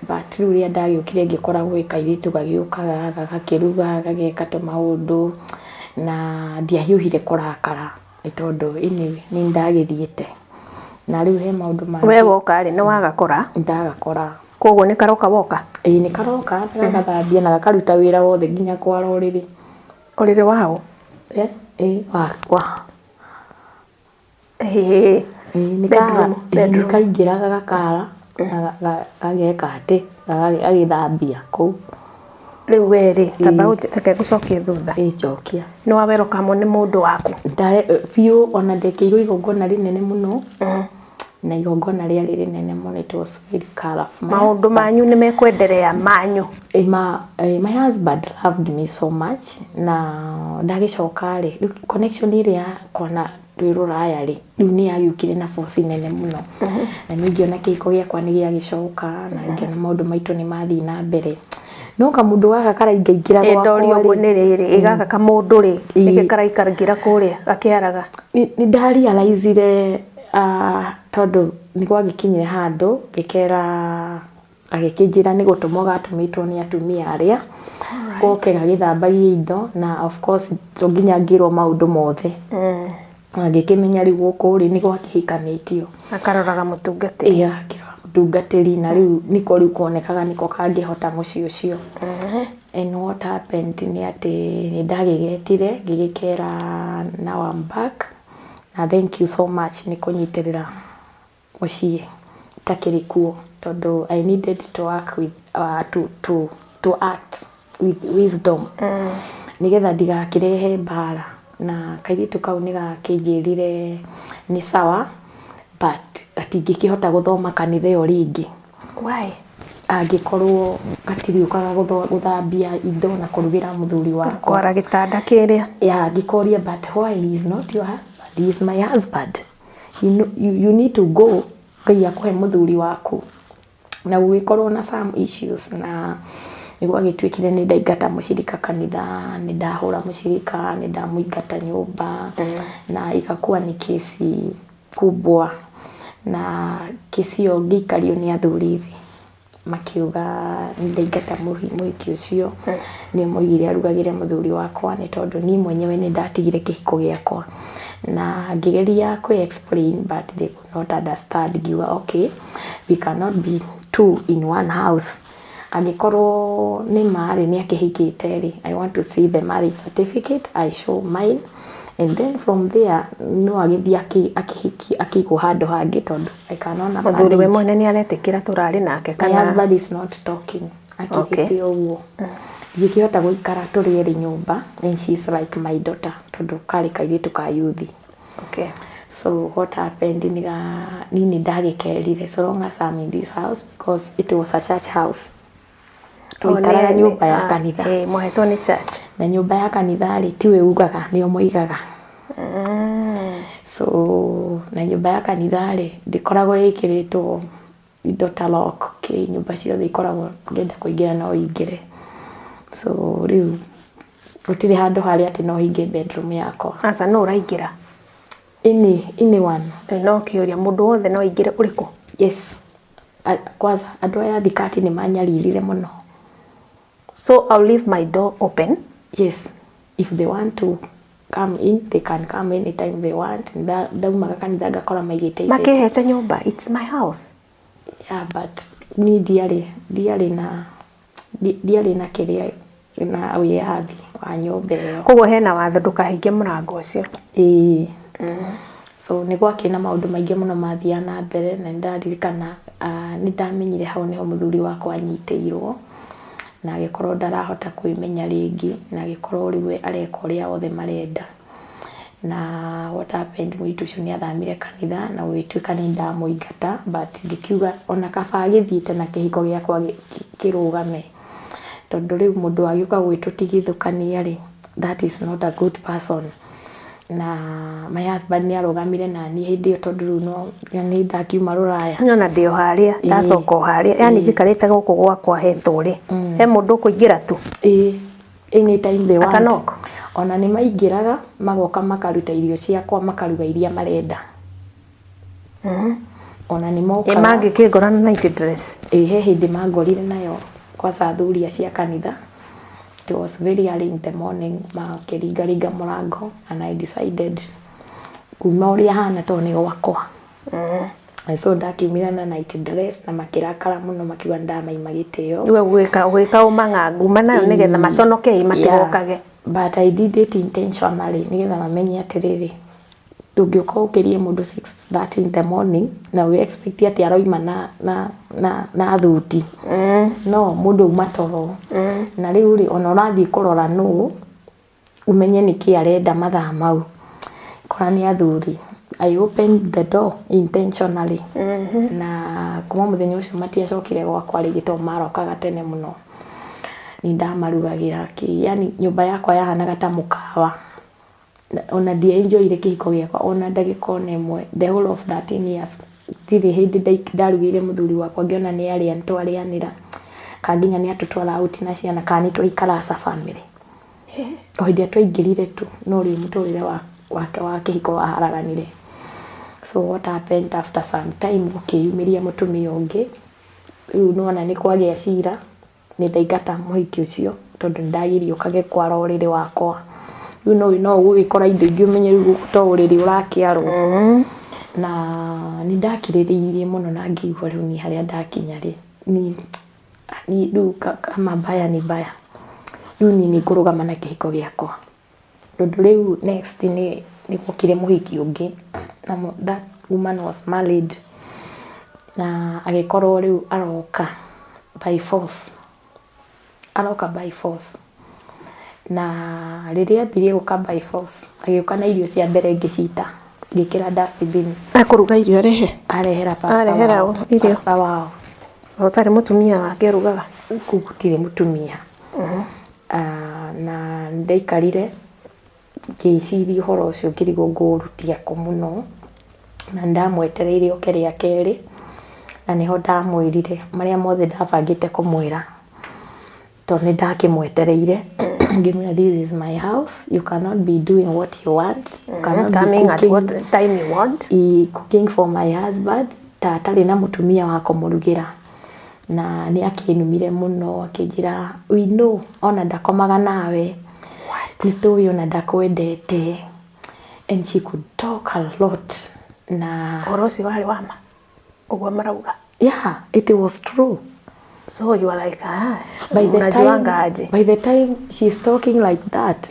But rĩu rĩrĩa ndagĩũkire, ngĩkora gwĩ kairĩtu gagĩũkaga gagakĩruga, gageka tũmaũndũ, na ndiahiũhire kũrakara, nĩ tondũ anyway nĩ ndagĩthiĩte, na rĩu he maũndũ mangĩ. We woka rĩ, nĩ wagakora? Ndagakora. Koguo nĩ karoka woka? Ĩĩ, nĩ karoka na gagathambia na gakaruta wĩra wothe, nginya kwara ũrĩrĩ. Ũrĩrĩ waũ? Eh, ĩ wakwa. Ĩĩ. Ĩĩ, nĩ Bedroom, bedroom. Nĩ kaingĩra gagakara na gageka atĩ gagĩthambia kũu. Rĩu we rĩ, tamba reke ngũcokie thutha. Ĩ, njokia. Nĩ wa welcome nĩ mũndũ waku? Biũ, ona ndekĩirwo igongona rĩnene mũno, na igongona rĩarĩ rĩnene mũno. It was very colorful. My Maũndũ manyu nĩ mekwenderea manyu? My husband loved me so much. Na ndagĩcoka rĩ, rĩu connection ĩrĩa yakwa na twĩ rũraya rĩ, rĩu nĩ yagĩũkire na force nene mũno, na niĩ ngĩona kĩhiko gĩakwa nĩ gĩagĩcoka, na ngĩona maũndũ maitũ nĩ mathiĩ na mbere, no kamũndũ gaka karaingaingĩra Ĩ, ndorio gwakwa ũguo rĩ. nĩ rĩrĩ, ĩ gaka kamũndũ rĩ, Ĩ. nĩkĩ karaikaraingĩra kũrĩa gakĩaraga? Nĩ ndarealizire, tondũ nĩ gwagĩkinyire handũ ngĩkera, agĩkĩnjĩra nĩ gũtũmwo gatũmĩtwo nĩ atumia arĩa goke gagĩthambagie indo, na of course to nginya ngĩrwo maũndũ mothe. Na ngĩkĩmenya rĩu gũkũ rĩ nĩ gwakĩhikanĩtio. Akaroraga mũtungatĩri. Ĩĩ, akĩrora mũtungatĩri, na rĩu nĩko rĩu konekaga nĩko kangĩhota mũciĩ ũcio. And what happened nĩ atĩ nĩ ndagĩgetire, ngĩgĩkera, "Now I'm back, na thank you so much nĩ kũnyitĩrĩra mũciĩ itakĩrĩ kuo," tondũ I needed to work with to act with wisdom nĩgetha ndigakĩrehe mbara. Na kairĩtu kau nĩ gakĩnjĩrire nĩ sawa, but gatingĩkĩhota gũthoma kanitha ĩyo rĩngĩ. Why? Angĩkorwo gatiriũkaga gũthambia indo na kũrugĩra mũthuri wakwa. Kwara gĩtanda kĩrĩa. Yeah, ngĩkoria, "But why? He is not your husband." "He is my husband. You need to go. Ngai akũhe mũthuri waku." Na gũgĩkorwo na some issues, na nĩguo agĩtuĩkire nĩ ndaingata mũcirika kanitha, nĩ ndahũra mũcirika, nĩ ndamũingata nyũmba, na ikakuwa nĩ kesi kubwa. Na kesi ĩyo ngĩikario nĩ athuri thĩ, makiuga nĩ ndaingata mũhiki ũcio, nĩ moigire arugagĩre mũthuri wakwa, nĩ tondũ niĩ mwenyewe nĩ ndatigire kĩhiko gĩakwa. Na ngĩgeria kwĩ explain, but they could not understand. Ngiuga, "Okay, we cannot be two in one house. Angĩkorwo nĩ marĩ nĩ akĩhikĩte rĩ, I want to see the marriage certificate, I show mine, and then from there no agĩthiĩ akĩhiki akĩigwo handũ hangĩ, tondũ I cannot Mũthuri we manage." mwene nĩ aretĩkĩra tũrarĩ nake? My Kana husband is not talking. Akĩhĩte ũguo ngĩkĩhota gũikara tũrĩ erĩ nyũmba, and she is like my daughter, tondũ karĩ kairĩtu ka yuthi. So what happened, niga nini ndagĩkerire, so long as I'm in this house, because it was a church house, twaikaraga nyũmba ya kanitha. Eh, mwahetwo nĩ church. Na nyũmba ya kanitha rĩ, tiwe ugaga, nĩo moigaga. So na nyũmba ya kanitha rĩ, ndĩkoragwo ĩkĩrĩtwo indo ta lock kĩ, nyũmba ciothe ikoragwo ngĩenda kũingĩra no ingĩre. So rĩu gũtirĩ handũ harĩa atĩ no hinge bedroom yakwa. Aca, no ũraingĩra? Anyone. Eh, no kĩũria, mũndũ wothe no aingĩre ũrĩkũ? Yes. Kwanza andũ aya thikati nĩ manyaririre mũno. So I'll leave my door open? Yes, if they want to come in, they can come anytime they want. Ndaumaga kanitha ngakora maigĩte ibeti. Makĩhete nyũmba, it's my house. Yeah, but ni ndiarĩ na kĩrĩa na wĩyathi wa nyũmba ĩyo. Koguo hena watho ndũkahinge mũrango ũcio. Ĩĩ. So nĩ gwakĩ na maũndũ maingĩ mũno mathiaga na mbere, na nĩ ndaririkana nĩ ndamenyire hau nĩho mũthuri wakwa anyitĩirwo na agĩkorwo ndarahota kwĩmenya rĩngĩ, na agĩkorwo rĩu we areka ũrĩa othe marenda. Na what happened, mũirĩtu ũcio nĩ athamire kanitha, na gũgĩtuĩka nĩ ndamũingata, but ngĩkiuga ona kaba agĩthiĩte na kĩhiko gĩakwa kĩrũgame, tondũ rĩu mũndũ agĩũka gwĩtũtigithũkania rĩ, that is not a good person. Na my husband nĩ arũgamire na niĩ hĩndĩ ĩyo, tondũ rĩu no nĩ ndakiuma rũraya. Nona ndĩ o harĩa, ndacoka o harĩa, yani njikarĩte gũkũ gwakwa hetwo rĩ, he mũndũ ũkũingĩra tu? Ĩĩ, anytime they want. Akanok? Ona nĩ maingĩraga magoka makaruta irio ciakwa, makaruga iria marenda. Ona nĩ Ĩ mokaga. Mangĩkĩngora na night dress? Ĩ, he hĩndĩ mangorire nayo, kwanza athuri acio a kanitha. It was very early in the morning, makĩringaringa mũrango, and I decided kuma ũrĩa hana tondũ nĩ gwakwa. And so ndakiumire na night dress na makĩrakara mũno, makiuga ndamaima gĩtĩo. We gwĩka ũmang'a nguma nayo nĩgetha maconoke ĩ matigokage. Yeah, but I did it intentionally nĩgetha mamenye atĩrĩrĩ, ndũngĩũka ũkĩrie mũndũ 6:30 in the morning na wĩ expect atĩ aroima na thuti. No mũndũ auma toro, na rĩu rĩ, ona ũrathiĩ kũrora nũ ũmenye nĩkĩ arenda mathaa mau, kora nĩ athuri. I opened the door intentionally, na kuma mũthenya ũcio matiacokire gwakwa rĩngĩ, tondũ marokaga tene mũno, nĩ ndamarugagĩra kĩ, yani nyũmba yakwa yahanaga ta mũkawa. Ona ndienjoyire kĩhiko gĩakwa ona ndagĩka ona ĩmwe. The whole of 13 years ndirĩ hĩndĩ ndarugĩire mũthuri wakwa ngĩona nĩ arĩa nĩ twarĩanĩra, kana nginya nĩ atũtwara out na ciana, kana nĩ twaikara as a family. O hĩndĩ ĩrĩa twaingĩrire tu, no rĩu mũtũrĩre wake wa kĩhiko waharaganire. So what happened, after some time gũkĩyumĩria mũtumia ũngĩ. Rĩu nĩwona nĩ kwagĩa cira, nĩ ndaingata mũhiki ũcio, tondũ nĩ ndagirio ũkage kwara ũrĩrĩ wakwa. Rĩu no ũgũgĩkora indo ingĩ ũmenye rĩu gũkũ to ũrĩrĩ ũrakĩarwo. Na nĩ ndakirĩrĩirie mũno na ngĩigua rĩu niĩ harĩa ndakinya rĩ, niĩ rĩu kama mbaya ni mbaya, rĩu niĩ nĩ ngũrũgama na kĩhiko gĩakwa. Tondũ rĩu next nĩ gwokire mũhiki ũngĩ na that woman was married, na agĩkorwo rĩu aroka by force, aroka by force. Na rĩrĩa ambirie gũka by force, agĩũka na irio cia mbere ngĩcita, ngĩkĩra dustbin. Akũruga irio arehe? Arehera pastor. Arehera wao. Irio? Pastor wao. Ũtarĩ mũtumia wake arugaga? Kũu gũtirĩ mũtumia. Ah, na ndaikarire ngĩciria ũhoro ũcio, ngĩrigwo ngũũrutia kũ mũno, na ndamwetereire oke rĩa kerĩ, na nĩho ndamwĩrire marĩa mothe ndabangĩte kũmwĩra, tondũ nĩ ndakĩmwetereire. Ngĩmwĩra, "This is my house, you cannot be doing what you want, you cannot be coming at cooking, what time you want." Cooking for my husband ta atarĩ na mũtumia wa kũmũrugĩra. Na nĩ akĩnumire mũno, akĩnjĩra, "We know ona ndakomaga nawe, nĩ tũĩ ona ndakwendete." And she could talk a lot na Ũhoro ũcio warĩ wa ma ũguo marauga? Yeah, it was true. So you are like, ah, By the unajuanga time, aje? By the time she's talking like that,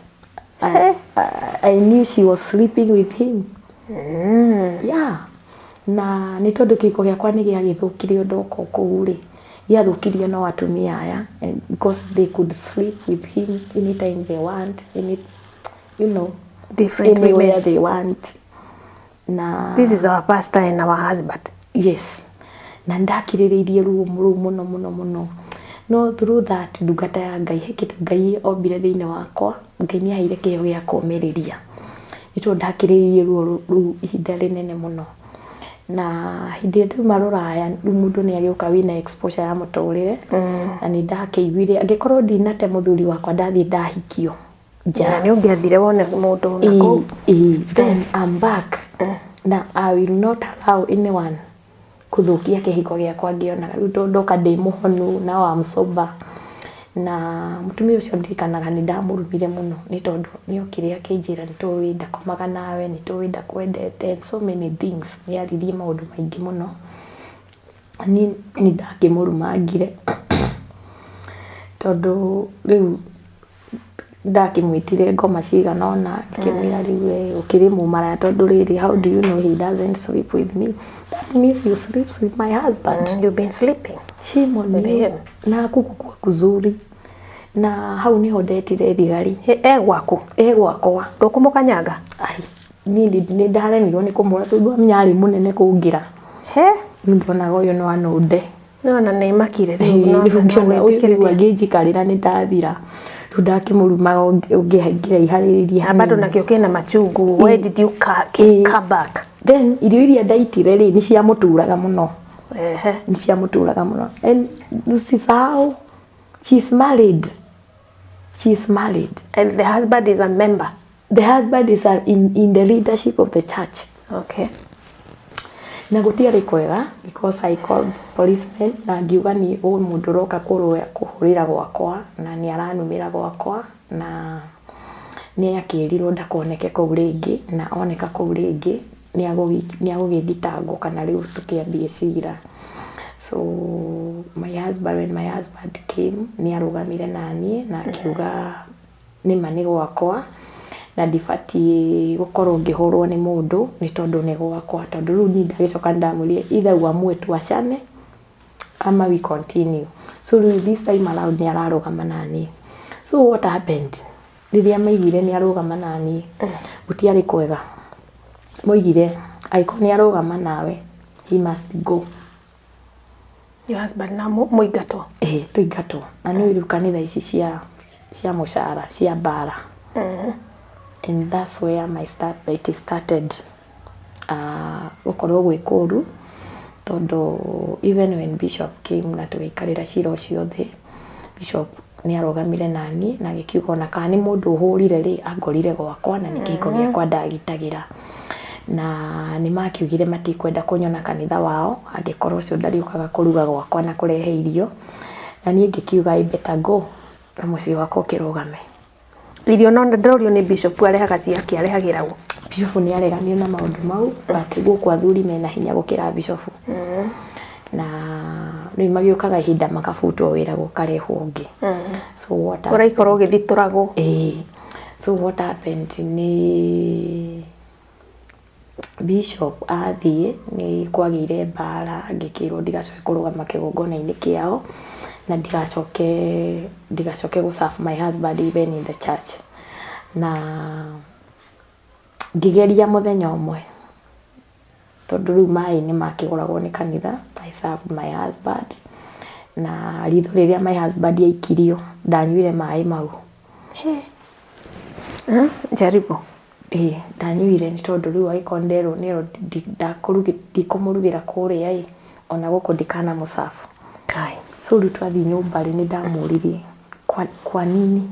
I knew she was sleeping with him. Yeah, na nĩ tondũ kĩhiko gĩakwa nĩ gĩagĩthũkire ũndũ ũka kũu rĩ, gĩathũkirio no atumia aya, and because they could sleep with him anytime they want, any you know Different anywhere women. They want. Na This is our pastor and our husband. Yes, na ndakirĩrĩirie ruo rũu mũno mũno mũno, no through that, ndungata ya Ngai, he kĩndũ Ngai ombire thĩinĩ wakwa. Ngai nĩ aheire kĩheo gĩa kũũmĩrĩria, nĩ tondũ ndakirĩrĩirie ruo rũu ihinda rĩnene mũno. Na hĩndĩ ĩrĩa ndauma rũraya, rĩu mũndũ nĩ agĩũka wĩna exposure ya mũtũrĩre, na nĩ ndakĩiguire angĩkorwo ndinate mũthuri wakwa, ndathiĩ ndahikio nja. Na nĩ ũngĩathire wone mũndũ na kũu. Then I'm back na I will not allow anyone kũthũkia kĩhiko gĩakwa ngĩonaga. Rĩu tondũ ndoka ndĩ mũhonu, now I'm sober. Na mũtumia ũcio ndirikanaga nĩ ndamũrumire mũno, nĩ tondũ nĩ okire akĩnjĩra nĩ tũĩ ndakomaga nawe, nĩ tũĩ ndakwendete and so many things. Nĩ aririe maũndũ maingĩ mũno. Niĩ nĩ ndakĩmũrumangire, tondũ rĩu ndakĩmwĩtire ngoma cigana ũna, ngĩmwĩra, "Rĩu we ũkĩrĩ mũmaraya, tondũ rĩrĩ, how do you know he doesn't sleep with me? That means you sleeps with my husband." You've been sleeping Shame on with you. him. Na gũkũ kuzuri, na hau niho ndetire thigari. E gwaku? E gwakwa. Ndũkũmũkanyanga? Ai, niĩ nĩ ndaremirwo nĩ kũmũra, tondũ amenya arĩ mũnene kũngĩra. He. Rĩu ndonaga ũyũ no anũnde. Nĩwona nĩ makire rĩu. Rĩu ngĩona ũyũ rĩu angĩnjikarĩra nĩ ndathira. Rĩu ndakĩmũrumaga ũngĩhaingĩra iharĩrĩria. Na bado nakĩo kĩna machungu. Where did you come back? Then irio iria ndaitire rĩ, nĩ ciamũturaga mũno. Nĩ ciamũturaga mũno. And usisahau she is married, she is married. And the husband is a member. The husband is in the leadership of the church. Na gũtiarĩ kwega, because I called policemen na ngiuga nĩ ũyũ mũndũ ũroka kũrũa kũhũrĩra gwakwa na nĩ aranumĩra gwakwa, na nĩ akĩrirwo ndakoneke kũu rĩngĩ, na oneka kũu rĩngĩ nĩ agũgĩthitangwo kana rĩu tũkĩambie cira. So my husband, when my husband came, nĩ arũgamire naniĩ na akiuga nĩma nĩ gwakwa na ndibatiĩ gũkorwo ngĩhũrwo nĩ mũndũ, nĩ tondũ nĩ gwakwa. Tondũ rĩu niĩ ndagĩcoka ndamwĩrire, either uamue tuachane ama we continue. So rĩu this time around nĩ ararũgama naniĩ. So what happened, rĩrĩa maiguire nĩ arũgama naniĩ, gũtiarĩ kwega. Moigire angĩkorwo nĩ arũgama nawe, he must go. Your husband na mũingatwo? Ĩĩ, tũingatwo. Na nĩ rĩu kanitha ici cia mũcara cia mbara. And that's where my start, it started gũkorwo gwĩ kũru, tondũ even when bishop came na tũgĩikarĩra cira ũcio thĩ, bishop nĩ arũgamire naniĩ na agĩkiuga ona kana nĩ mũndũ ũhũrire rĩ, angorire gwakwa na nĩ kĩhiko gĩakwa ndagitagĩra. Na nĩ makiugire matikwenda kũnyona kanitha wao angĩkorwo ũcio ndarĩũkaga kũruga gwakwa na kũrehe irio. Na niĩ ngĩkiuga I better go na mũciĩ wakwa ũkĩrũgame. Irio no ndĩrorio nĩ bishop arehaga ciake, arehagĩra ũ? Bishop nĩ areganire na maũndũ mau, but gũkũ athuri mena hinya gũkĩra bishop. Na rĩu magĩũkaga ihinda makabutwo wĩra, gũkarehwo ũngĩ. So what happened? Ũraikara ũgĩthitũragwo. Ĩĩ. So what happened nĩ bishop athiĩ, nĩ kwagĩire mbara, ngĩkĩrwo ndigacoke kũrũgama kĩgongona-inĩ kĩao na ndigacoke gũ serve my husband even in the church. Na ngĩgeria mũthenya ũmwe, tondũ rĩu maĩ nĩ makĩgũragwo nĩ kanitha. I served my husband, na ritho rĩrĩa my husband aikirio, ndanyuire maĩ mau. Jaribu. Ĩĩ, ndanyuire, nĩ tondũ rĩu agĩkorwo nderwo nĩerwo ndikũmũrugĩra kũrĩa ĩ, ona gũkũ ndikanamũserve. Kai. So rĩu twathiĩ nyũmba rĩ, nĩ ndamũririe, kwa nini,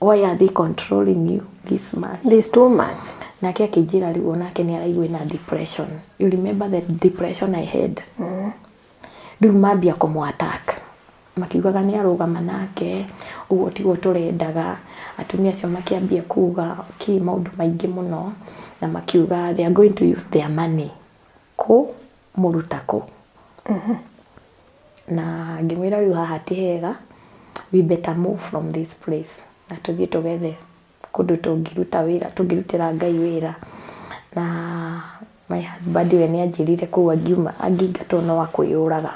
why are they controlling you this much? This too much. Nake akĩnjĩra rĩu onake nĩ araigua ena depression. You remember the depression I had? Rĩu mambia kũmũ attack, makiugaga nĩ arũgama nake ũguo tiguo tũrendaga. Atumia acio makĩambia kuga ki maũndũ maingĩ mũno, na makiuga they are going to use their money kũ mũruta kũ. Na ngĩmwĩra rĩu haha ti hega, we better move from this place na tũthiĩ tũgethe kũndũ tũngĩruta wĩra, tũngĩrutĩra Ngai wĩra. Na my husband we nĩ anjĩrire kũu angiuma, angĩingatwo no akwĩyũraga.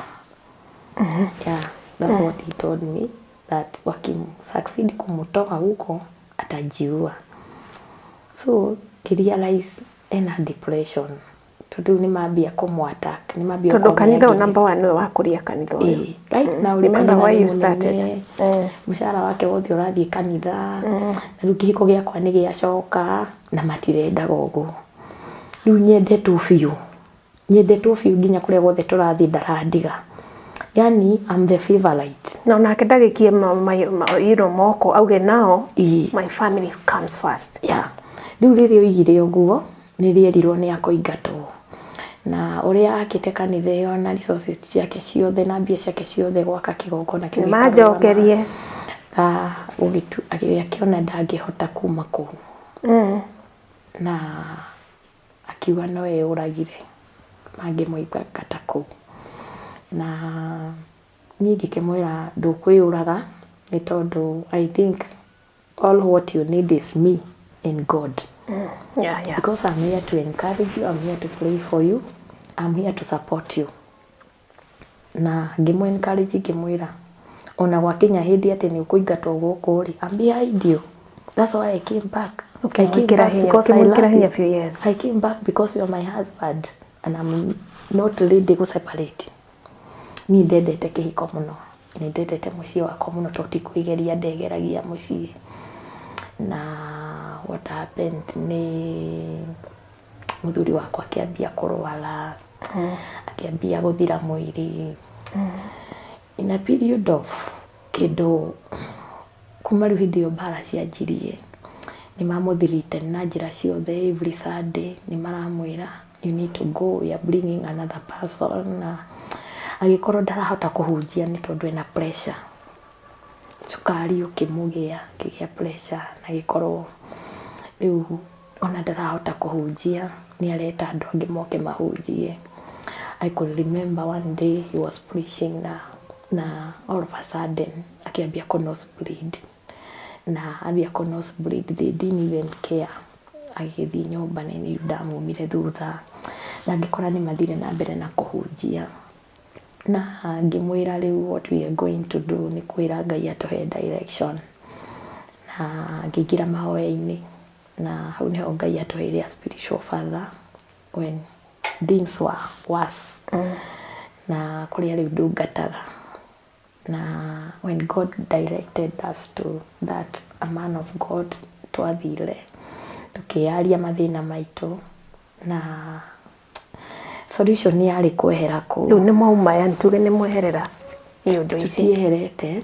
Yeah, that's what he told me, that wakimsucceed kumutoa huko atajiua. So ngĩrealize ena depression, tondũ rĩu nĩ mambia kũmũ attack, nĩ mambia Tondũ gũkorwo me kanitha ũyũ against. Number one nĩwe wakũria kanitha ũyũ. Ĩĩ, right now rĩu Remember kanitha why nĩ you started. mũnene, mũcara wake wothe ũrathiĩ kanitha, na rĩu kĩhiko gĩakwa nĩ gĩacoka na matirendaga ũguo. Rĩu nyendetwo biũ, nyendetwo biũ, nginya kũrĩa guothe tũrathiĩ ndarandiga, yani I'm the favorite. Na onake ndagĩkie moko auge nao my family comes first. Yeah. Rĩu rĩrĩa oigire ũguo, nĩ rĩerirwo nĩ akũingatwo, na ũrĩa akĩte kanitha ĩyo na resources ciake ciothe na mbia ciake ciothe gwaka kĩgongona kĩu. Nĩmanjokerie. Ah, akĩona ndangĩhota kuma kũu na akiuga no eyũragire mangĩmũingata kũu. Na niĩ ngĩkĩmwĩra ndũkwĩyũraga, nĩ tondũ I think all what you need is me and God, because I'm here to encourage you, I'm here to pray for you, I'm here to support you. Na ngĩmũ encourage, ngĩmwĩra ona gwakinya hĩndĩ atĩ nĩ ũkũingatwo gũkũ rĩ, I'm behind you. That's why I came back. I came Ũkĩmwĩkĩra back hinya, because I ũkĩmwĩkĩra love hinya you. biũ, yes. I came back because you are my husband and I'm not ready to separate. Niĩ ndendete kĩhiko mũno, nĩ ndendete mũciĩ wakwa mũno, tondũ ti kwĩgeria ndegeragia mũciĩ. Na what happened nĩ mũthuri wakwa akĩambia kũrwara, akĩambia gũthira mwĩrĩ in a period of kĩndũ kuma rĩu hĩndĩ ĩyo mbara cianjirie. Nĩ mamũthirite na njĩra ciothe. Every Sunday nĩ maramwĩra, "You need to go, we are bringing another person." Na agĩkorwo ndarahota kũhunjia nĩ tondũ ena pressure, cukari ũkĩmũgĩa, akĩgĩa pressure, na agĩkorwo rĩu ona ndarahota kũhunjia, nĩ areta andũ angĩ moke mahunjie. I could remember one day he was preaching na all of a sudden akĩambia kũ nosebleed, na ambia kũ nosebleed, they didn't even care. Agĩthiĩ nyũmba na niĩ ndamumire thutha na ngĩkora nĩ mathire na mbere na kũhunjia, na ngĩmwĩra rĩu what we are going to do nĩ kwĩra Ngai atũhe direction, na ngĩingĩra mahoya-inĩ, na hau nĩho Ngai atũheire a spiritual father when things were worse, na kũrĩa rĩu ndungataga. Na when God directed us to that a man of God, twathire tũkĩaria mathĩna maitũ na solution yarĩ kwehera kũu. Rĩu nĩ mwauma, yani tuge nĩ mweherera iũndũ ici? Tutieherete,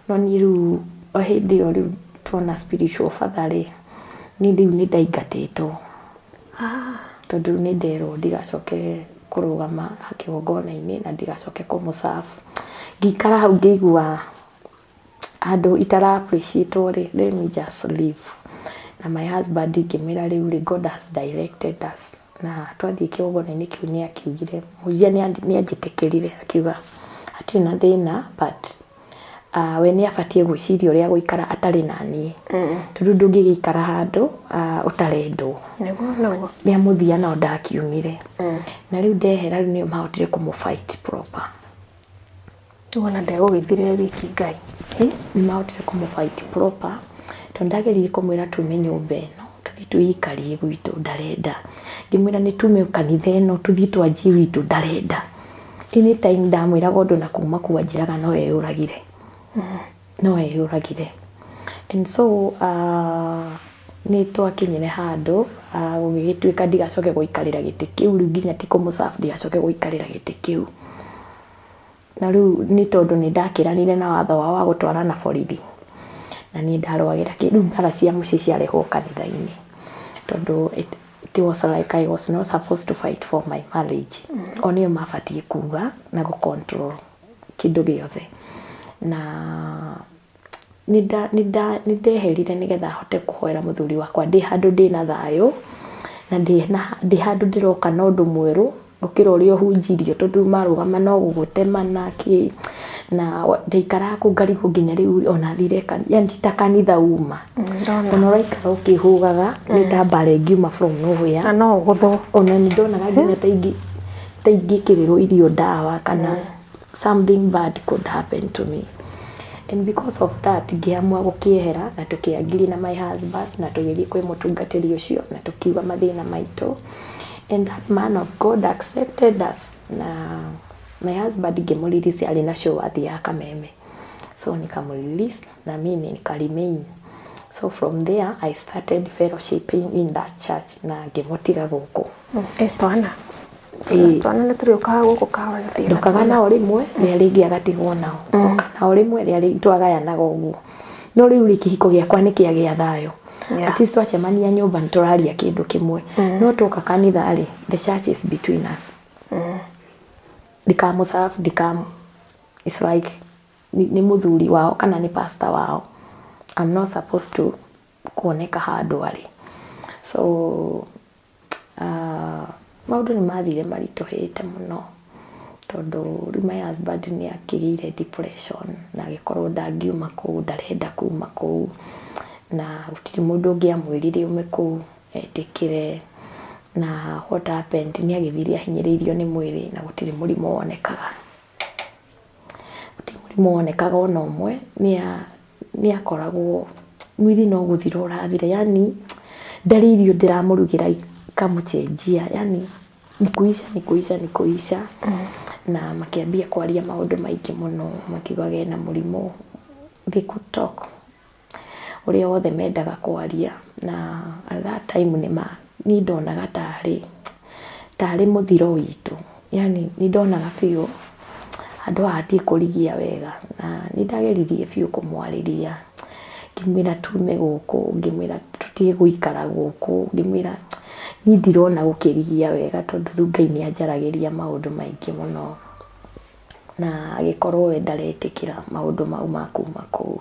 no niĩ rĩu o hĩndĩ ĩyo rĩu tuona spiritual father rĩ, niĩ rĩu nĩ ndaingatĩtwo, tondũ rĩu nĩ nderwo ndigacoke kũrũgama kĩgongona-inĩ na ndigacoke kũmũserve. Ngĩikara hau ngĩigua Handũ itara appreciate rĩ, let me just leave. Na my husband ngĩmwĩra rĩu rĩ, God has directed us. Na twathiĩ kĩgongona-inĩ kĩu nĩ akiugire, mũhunjia nĩ anjĩtĩkĩrire, akiuga hatirĩ na thĩna, but we nĩ abatiĩ gwĩciria ũrĩa gũikara atarĩ na niĩ, tondũ ndũngĩgĩikara handũ ũtarendwo. Nĩguo nĩguo. Rĩa mũthia nao ndakiumire, na rĩu ndehera, rĩu nĩo mahotire kũmũ fight proper. Wona ndegũgĩthire wiki Ngai. Nĩ mahotire kũmũ fight proper, tondũ ndageririe kũmwĩra tume nyũmba ĩno tũthiĩ twĩikarie gwitũ, ndarenda. Ngĩmwĩra nĩ tume kanitha ĩno tũthiĩ twanjie gwitũ, ndarenda. Anytime ndamwĩraga ũndũ na kuma kuu anjĩraga no eyũragire, no eyũragire. And so nĩ twakinyire handũ gũgĩgĩtuĩka ndigacoke gũikarĩra gĩtĩ kĩu rĩu, nginya ti kũmũ-serve, ndigacoke gũikarĩra gĩtĩ kĩu. Na rĩu nĩ tondũ nĩ ndakĩranire na watho wao wa gũtwarana borithi, na niĩ ndarũagĩra kĩ rĩu mbara cia mũciĩ ciarehwo kanitha-inĩ, tondũ it was like I was not supposed to fight for my marriage. O nĩo mabatiĩ kuga na gũ control kĩndũ gĩothe. Na nĩ ndeherire nĩgetha hote kũhoera mũthuri wakwa ndĩ handũ ndĩna thayũ, na ndĩ handũ ndĩroka na ũndũ mwerũ gũkĩra ũrĩa ũhunjirio, tondũ marũgama no gũgũtema na kĩ. Na ndaikaraga kũu ngarigwo nginya rĩu ona thire, yani ti ta kanitha uma. Ndona. Ona ũraikara ũkĩhũgaga nĩ ta mbara ĩngiuma from nowhere. Na no ũgũthwo. Ona nĩ ndonaga nginya ta ingĩkĩrĩrwo irio ndawa kana something bad could happen to me, and because of that ngĩamua gũkĩehera, na tũkĩangiri na my husband, na tũgĩthiĩ kwĩ mũtungatĩri ũcio na tũkiuga mathĩna maitũ, and that man of God accepted us. Na my husband ngĩmũ-release, arĩ na show athiaga Kameme, so nikamũ-release na mimi nika remain. So from there I started fellowshipping in that church na ngĩmũtiga gũkũ. Eh, twana. Ĩĩ. Twana nĩ tũrĩũkaga gũkũ kawa gĩtĩna. Ndokaga nao rĩmwe, rĩa rĩngĩ agatigwo nao, ngoka nao rĩmwe, rĩa rĩngĩ, twagayanaga ũguo. No rĩu rĩ, kĩhiko gĩakwa nĩ kĩagĩa thayũ. At least twacemania nyũmba nĩ tũraria kĩndũ kĩmwe, no twoka kanitha rĩ, the church is between us. Ndikamũ-serve, ndikam it's like nĩ mũthuri wao kana nĩ pastor wao. I'm not supposed to kuoneka handũ arĩ. So maũndũ nĩ mathire maritũhĩte mũno, tondũ rĩu my husband nĩ akĩgĩire depression na agĩkorwo ndangiuma kũu, ndarenda kuma kũu, na gũtirĩ mũndũ ũngĩamwĩrire ume kũu etĩkĩre. Na what happened, nĩ agĩthire ahinyĩrĩirio nĩ mwĩrĩ, na gũtirĩ mũrimũ wonekaga, gũtirĩ mũrimũ wonekaga ona ũmwe. Nĩ akoragwo mwĩrĩ no gũthira ũrathira, yani ndarĩ irio ndĩramũrugĩra ikamũcenjia, yani ni kuisha, ni kuisha, ni kuisha. Na makĩambia kwaria maũndũ maingĩ mũno, makiugaga ena mũrimũ. They could talk ũrĩa wothe mendaga kwaria. Na at that time nĩ ma niĩ ndonaga tarĩ mũthiro witũ, yani nĩ ndonaga biũ handũ haha ti kũrigia wega. Na nĩ ndageririe biũ kũmwarĩria, ngĩmwĩra tume gũkũ, ngĩmwĩra tũtige gũikara gũkũ, ngĩmwĩra niĩ ndirona gũkĩrigia wega, tondũ rĩu Ngai nĩ anjaragĩria maũndũ maingĩ mũno. Na agĩkorwo we ndaretĩkĩra maũndũ mau ma kuma kũu,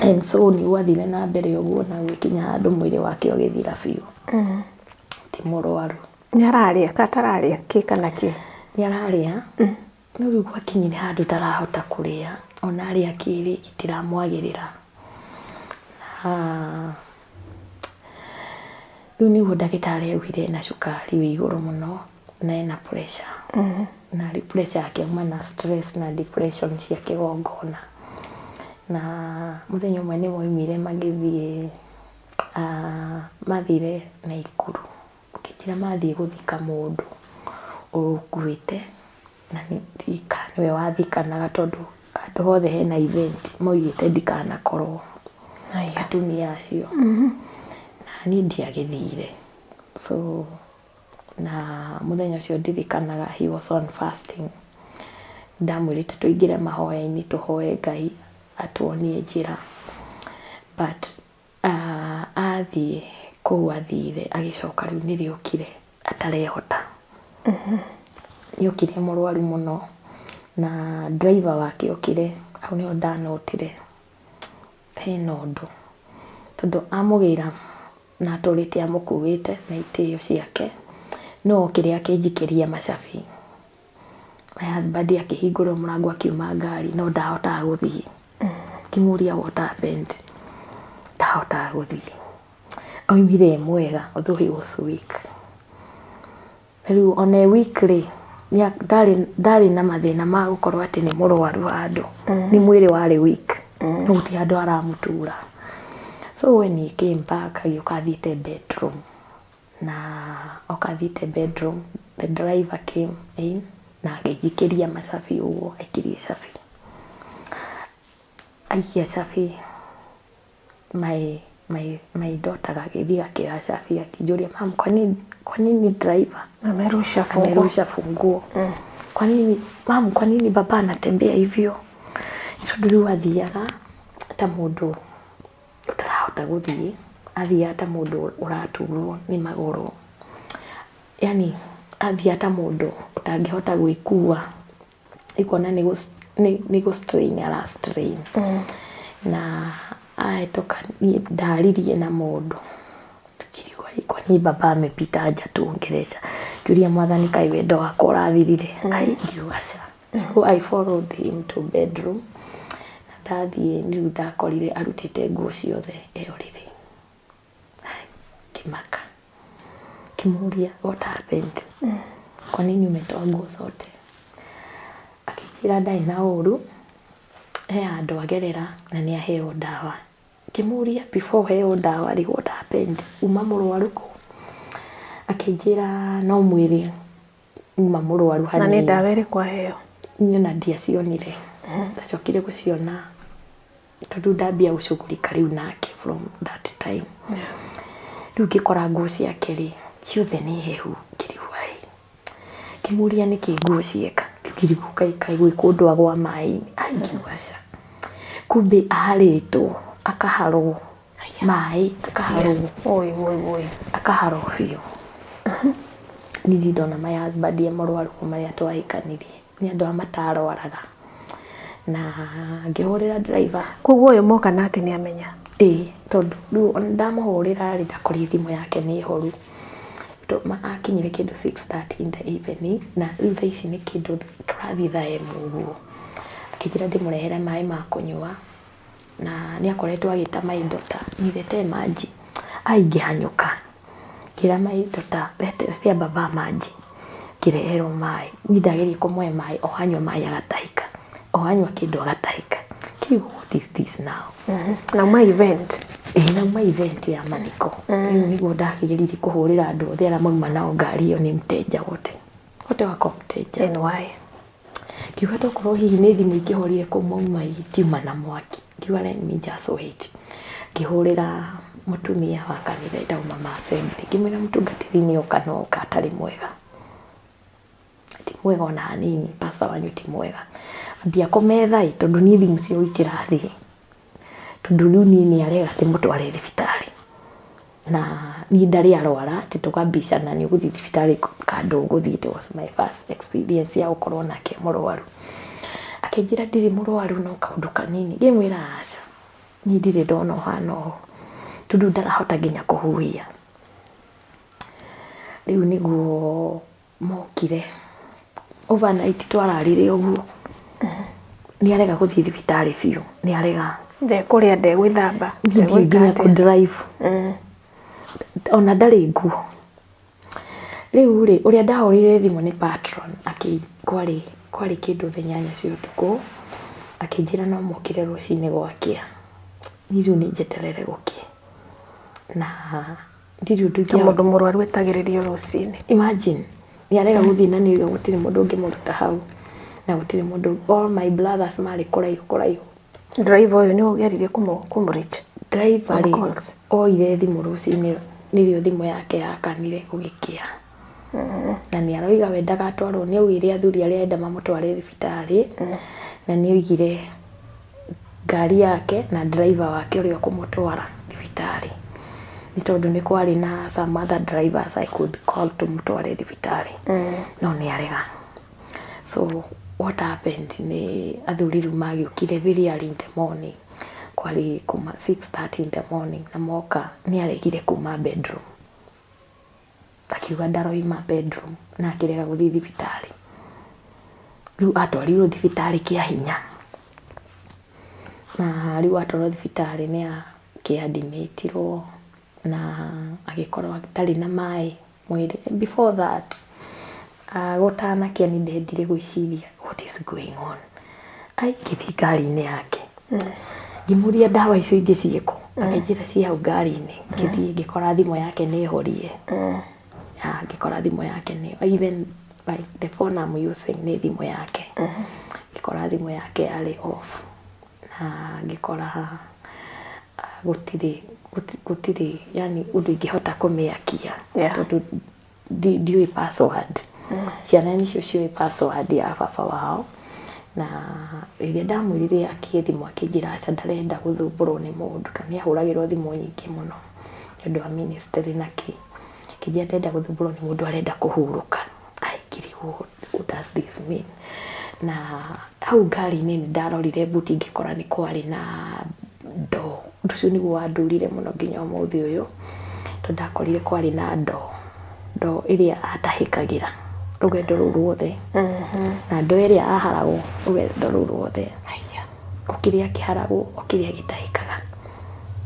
and so nĩ gwathire na mbere ũguo, na gũgĩkinya handũ mwĩrĩ wake ũgĩthira biũ. Ti mũrwaru. Nĩ ararĩa ka atararĩa kĩ kana kĩ? Nĩ ararĩa, no rĩu gwakinyire handũ ndarahota kũrĩa. Ona arĩa kĩrĩ gĩtiramwagĩrĩra. Na rĩu nĩguo ndagĩtarĩ augire ena cukari wĩ igũrũ mũno na ena pressure, na rĩu pressure yake yauma na stress na depression cia kĩgongona. Na mũthenya ũmwe nĩ moimire magĩthiĩ, mathire Naikuru, makĩnjĩra mathiĩ gũthika mũndũ ũkuĩte, na kana nĩwe wathikanaga, tondũ handũ hothe hena event maugĩte ndikanakorwo. Atumia acio na niĩ ndiagĩthire. So na mũthenya ũcio ndirikanaga he was on fasting. Ndamwĩrĩte tũingĩre mahoya-inĩ, tũhoe Ngai atuonie njĩra, but athiĩ kũu athire, agĩcoka rĩu nĩrĩokire atarehota. Nĩokire mũrwaru mũno, na driver wake okire hau nĩho ndanotire. Hena ũndũ, tondũ amũgĩra na atũrĩte amũkuĩte na itĩo ciake, no okire akĩnjikĩria macabi. My husband akĩhingũra mũrango akiuma ngari, no ndahotaga gũthiĩ. Ngĩmũria, "What happened?" Ndahotaga gũthiĩ. Oimire e mwega, although he was weak. Rĩu ona e weak rĩ, ndarĩ na mathĩna ma gũkorwo atĩ nĩ mũrwaru handũ. Nĩ mwĩrĩ warĩ weak, no gũtirĩ handũ haramũtura. So when he came back, agĩũka athiĩte bedroom, na oka athiĩte bedroom, the driver came in na akĩnjikĩria macabi ũguo, aikirie cabi. Aikia cabi, my daughter gagĩthiĩ gakĩoya cabi, akĩnjũria, "Mum, kwa nini driver Amerusha funguo. Amerusha funguo? Kwa nini, mum, kwa nini baba anatembea hivyo?" Tondũ rĩu athiaga ta mũndũ ũtarahota gũthiĩ, athiaga ta mũndũ ũraturwo nĩ magũrũ, yani athiaga ta mũndũ ũtangĩhota gwĩkua, ikona nĩ gũ strain ara strain. Na ahĩtũka, niĩ ndaririe na mũndũ, tukiriwa kwa nini baba amepita aja tuongelesha. Ngiuria Mwathani, kaĩ wendo wakwa ũrathirire? Ai, ngiuga ca. So I followed him to bedroom, na ndathiĩ rĩu ndakorire arutĩte nguo ciothe e ũrĩrĩ. Ai, ngĩmaka, ngĩmũria, "What happened? Kwa nini umetoa nguo zote?" Akĩnjĩra ndarĩ na ũru, he handũ agerera na nĩ aheo ndawa. Ngĩmũria, "Before heo ndawa rĩ, what happened? Uma mũrwaru kũ?" Akĩnjĩra no mwĩrĩ uma mũrwaru Na nĩ hanini. Ndawa ĩrĩkũ aheo? Niĩ ona ndiacionire, ndacokire gũciona tondũ ndambia gũcugurika rĩu nake from that time. Rĩu ngĩkora nguo ciake rĩ ciothe nĩ hehu. Ngĩrigwo, ai, ngĩmũria nĩkĩ nguo cieka. Rĩu ngĩrigwo kaĩ kaĩ gwĩ kũndũ agwa maĩ-inĩ. Ai, ngiuga ca, kumbe aharĩtwo, akaharwo maĩ, akaharwo. Oi oi oi. Akaharwo biũ. Niĩ ndona my husband e mũrwaru kuma rĩrĩa twahikanirie, nĩ andũ a matarwaraga. Na ngĩhũrĩra driver. Koguo ũyũ moka nake nĩ amenya? Ĩĩ, tondũ rĩu ona ndamũhũrĩra rĩ, ndakorire thimũ yake nĩ horu. Akinyire kĩndũ 6:30 in the evening, na rĩu thaa ici nĩ kĩndũ tũrathiĩ thaa ĩmwe ũguo. Akĩnjĩra ndĩmũrehere maĩ ma kũnyua, na nĩ akoretwo agĩta my daughter, "Niletee maji." Ai, ngĩhanyũka ngĩra my daughter, "Letea baba maji." Ngĩreherwo maĩ. Niĩ ndageria kũmũhe maĩ, o anyua maĩ agatahĩka, o anyua kĩndũ agatahĩka. Ngĩrigwo, what is this now? Na ma event. Ĩĩ, na ma event ya mathiko. Rĩu nĩguo ndakĩgeririe kũhũrĩra andũ othe arĩa mauma nao ngari ĩyo, nĩ mteja, wote wote wako mteja. And why? Ngiuga tokorwo hihi nĩ thimũ ingĩhorire kũu mauma itiuma na mwaki. Ngiuga, let me just wait. Ngĩhũrĩra mũtumia wa kanitha ĩtagwo Mama Assembly, ngĩmwĩra mũtungatĩri nĩ oka, no oka atarĩ mwega, ti mwega ona hanini, pastor wanyu ti mwega, ambia kũmetha ĩ, tondũ niĩ thimũ cio itirathiĩ, tondũ rĩu niĩ nĩ arega ndĩmũtware thibitarĩ, na niĩ ndarĩ arwara atĩ tũkambicana nĩ ũgũthiĩ thibitarĩ kando ũgũthiĩ. It was my first experience ya gũkorwo nake mũrwaru. Akĩnjĩra ndirĩ mũrwaru, no kaũndũ kanini. Ngĩmwĩra aca, niĩ ndirĩ ndona ũhana ũũ, tondũ ndarahota nginya kũhuhia. Rĩu nĩguo mokire overnight, twararire ũguo, nĩ arega gũthiĩ thibitarĩ biũ, nĩ arega. Ndekũrĩa, ndegwĩthamba? Niĩ ndiũĩ nginya Ndegwĩka atĩa? Kũ-drive ona ndarĩ nguo. Rĩu rĩ, ũrĩa ndahũrĩire thimũ nĩ patron, akĩ kwarĩ kĩndũ thaa 8 cia ũtukũ, akĩnjĩra no mokire rũcinĩ gwakĩa. Niĩ rĩu nĩ njeterere gũkĩe na ndirĩ ũndũ Ta ingĩhota. Mũndũ mũrwaru etagĩrĩrio rũcinĩ. Imagine, nĩ arega gũthiĩ na nĩ gũtirĩ mũndũ ũngĩmũruta hau, na gũtirĩ mũndũ, all my brothers marĩ kũraihu kũraihu. Driver ũyũ nĩ ũgeririe kũmũ-reach? Driver rĩ, Calls. Oire thimũ rũcinĩ, nĩrĩo thimũ yake yakanire gũgĩkĩa, na nĩ aroiga we ndagatwarwo. Nĩ augire athuri arĩa enda mamũtware thibitarĩ, na nĩ oigire ngari yake na driver wake ũrĩa ũkũmũtwara thibitarĩ, nĩ tondũ nĩ kwarĩ na some other drivers I could call tũmũtware thibitarĩ, no nĩ arega. So what happened nĩ athuri rĩu magĩũkire very early in the morning. Kwarĩ kuma 6:30 in the morning na moka nĩ aregire kuma bedroom. Akiuga ndaroima bedroom na akĩrega gũthiĩ thibitarĩ. Rĩu atwarirwo thibitarĩ kĩa hinya. Na rĩu atwarwo thibitarĩ nĩ akĩadimitirwo na agĩkorwo atarĩ na maĩ mwĩrĩ. Before that, gũtanakĩa nĩ ndendire gwĩciria what is going on. Ai, ngĩthiĩ ngari-inĩ yake. Ngĩmũria ndawa icio ingĩ ciĩkũ. Akĩnjĩra ciĩ hau ngari-inĩ. Ngĩthiĩ ngĩkora thimũ yake nĩ horie. Ya, ngĩkora thimũ yake nĩ even like the phone I'm using nĩ thimũ yake. Ngĩkora thimũ yake yarĩ off. Na ngĩkora gũtirĩ gũtirĩ yani ũndũ ingĩhota kũmĩakia. Tondũ ndiũĩ password. Ciana nĩcio ciũĩ password ya baba wao. Na rĩrĩa ndamwĩrire akie thimũ akĩnjĩra aca ndarenda gũthumbũrwo nĩ mũndũ tondũ nĩ ahũragĩrwo thimũ nyingĩ mũno nĩ ũndũ wa ministry na kĩ. Akĩnjĩra ndarenda gũthumbũrwo nĩ mũndũ arenda kũhurũka. Ai, ngĩrigwo what does this mean? Na hau ngari-inĩ nĩ ndarorire mbuti ngĩkora nĩ kwarĩ na ndoo. Ũndũ ũcio nĩguo wandurire mũno nginya ũmũthĩ ũyũ tondũ ndakorire kwarĩ na ndoo. Ndoo ĩrĩa atahĩkagĩra rũgendo rũu ruothe. Na ndoo ĩrĩa aharagwo rũgendo rũu ruothe. O kĩrĩa akĩharagwo, o kĩrĩa agĩtahĩkaga.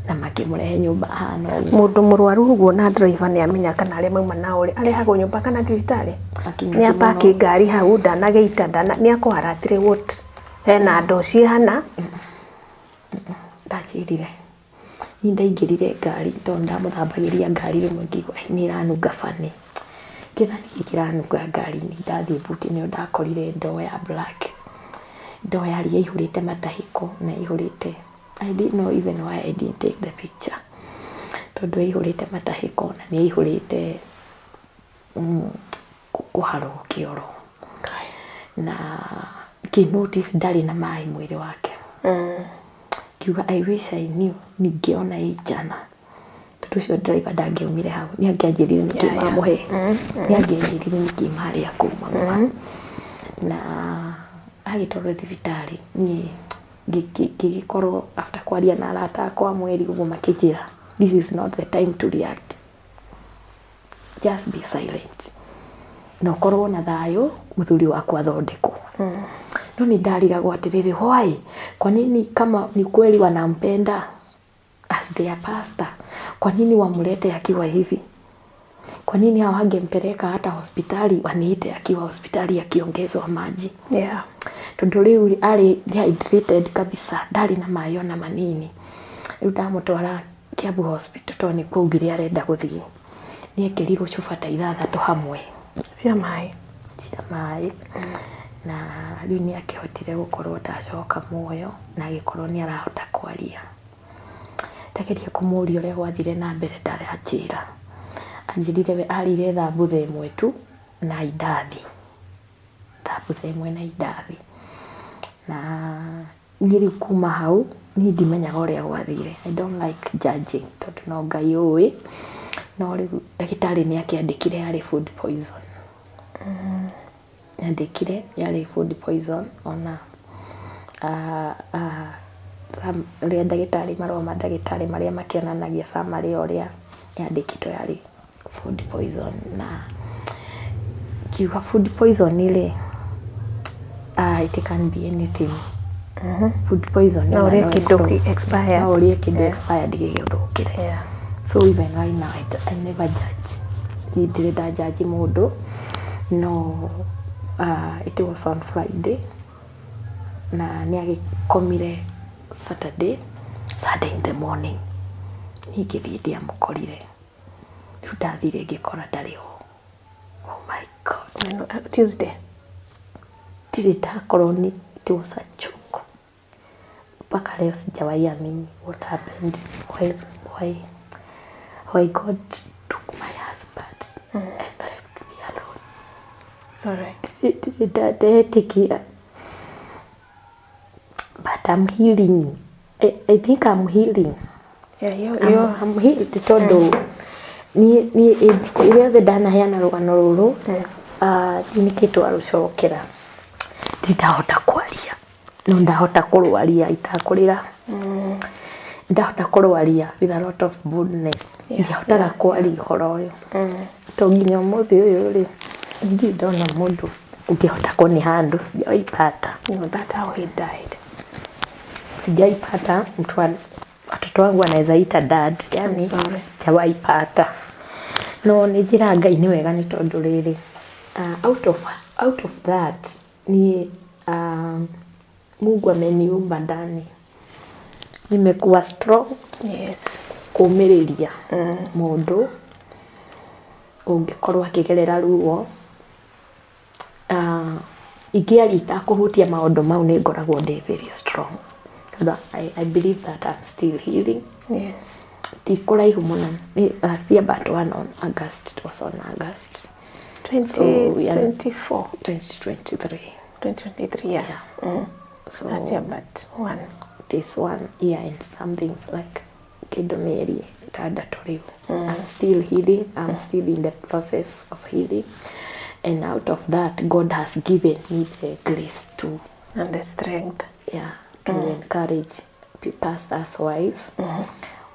Na makĩmũrehe nyũmba ahana ũguo. Mũndũ mũrwaru ũguo na driver nĩ amenya kana arĩa mauma nao rĩ, arehagwo nyũmba kana thibitarĩ? Nĩ apaki ngari hau, ndanagĩita, ndana, nĩ akũhara atĩrĩ what? Hena ndoo ciĩ hana. Ndanjĩrire. Niĩ ndaingĩrire ngari tondũ ndamũthambagĩria ngari rĩmwe ngĩigua nĩ ĩranunga funny. Ngĩona nĩkĩ kĩranunga ngari-inĩ, ndathiĩ mbuti-inĩ ĩyo ndakorire ndoo ya black. Ndoo yarĩ yaihũrĩte matahĩko na yaihũrĩte, I didn't know even why I didn't take the picture. Tondũ yaihũrĩte matahĩko na nĩ yaihũrĩte kũharwo kĩoro. Na ngĩ notice ndarĩ na maĩ mwĩrĩ wake. Ngiuga I wish I knew ningĩona ĩ njana. Tondũ ũcio driver ndangĩaumire hau, nĩ angĩanjĩrire nĩkĩ mamũhe. Nĩ angĩanjĩrire nĩkĩ marĩa kũu mamũha. Na agĩtwarwo thibitarĩ niĩ ngĩgĩkorwo after kwaria na arata akwa mweri ũguo makĩnjĩra this is not the time to react. Just be silent. Na ũkorwo na thayũ mũthuri waku athondekwo. No nĩ ndarigagwo atĩrĩrĩ, why? Kwa nini kama ni kweli wanampenda as their pastor, kwa nini wamlete akiwa hivi? Kwa nini hawangempeleka hata hospitali waniite akiwa hospitali akiongezwa maji? Tondũ rĩu arĩ dehydrated kabisa, ndarĩ na maĩ ona manini. Rĩu ndamũtwara Kiambu Hospital tondũ nĩkuo augire arenda gũthiĩ. Nĩ ekĩrirwo cuba ta ithathatũ hamwe. Cia maĩ. Cia maĩ. Na rĩu nĩ akĩhotire gũkorwo ndacoka muoyo na agĩkorwo nĩ arahota kwaria. Ndageria kũmũria ũrĩa gwathire na mbere ndaranjĩra. Anjĩrire we arĩire thambutha ĩmwe tu na indathi. Thambutha ĩmwe na indathi. Na niĩ rĩu kuma hau niĩ ndimenyaga ũrĩa gwathire. I don't like judging tondũ no Ngai ũĩ. No rĩu ndagĩtarĩ nĩ akĩandĩkire yarĩ food poison. Andĩkire yarĩ food poison ona ũrĩa ndagĩtarĩ marũa ma ndagĩtarĩ marĩa makĩonanagia summary ya ũrĩa yandĩkĩtwo yarĩ food poison. Na ngiuga food poison rĩ, it can be anything. Food poison No ũrĩe kĩndũ expired. No ũrĩe kĩndũ expired gĩgĩthũkĩre. So even right now I never judge. Niĩ ndirĩ nda judge mũndũ no it was on Friday na nĩ agĩkomire Saturday, Sunday in the morning. Niĩ ngĩthiĩ ndiamũkorire. Rĩu ndathire ngĩkora ndarĩ ho. Oh my God. Tuesday. Ndirĩ ndakorwo nĩ it was a joke. Mpaka leo sijawahi amini what happened. Why God took my husband and left me alone. Sorry. Ndirĩ ndetĩkia. But I'm healing. I think I'm healing. Yeah, you, I'm healed tondũ niĩ ĩrĩa yothe ndanaheana rũgano rũrũ nĩkĩ twarũcokera ndindahota kwaria no ndahota kũrwaria itakũrĩra. Ndahota kũrwaria with a lot of boldness. Ndiahotaga kwaria ũhoro ũyũ to nginya ũmũthĩ ũyũ rĩ, ndirĩ ndona mũndũ ũngĩhota kũni handũ, sijawaipata. No, that's how he died. Sijaipata mtu watoto wangu anaweza ita dad, yani Sorry. sijawaipata. No nĩ njĩra Ngai nĩ wega nĩ tondũ rĩrĩ, out of that niĩ, Mungu ameniumba ndani, nimekuwa strong kũmĩrĩria mũndũ ũngĩkorwo akĩgerera ruo. Ingĩaria itakũhutia maũndũ mau, nĩ ngoragwo ndĩ very strong tondũ I believe that I'm still healing. Ti kũraihu mũno. Last year but one, on August, it was on August. So we are 2024. 2023. 2023, yeah. Yeah. So Last year but one. This one year and something, like kĩndũ mĩeri ĩtandatũ rĩu, I'm still healing. I'm still in the process of healing, and out of that God has given me the grace to And the strength. Yeah, to encourage pastors' wives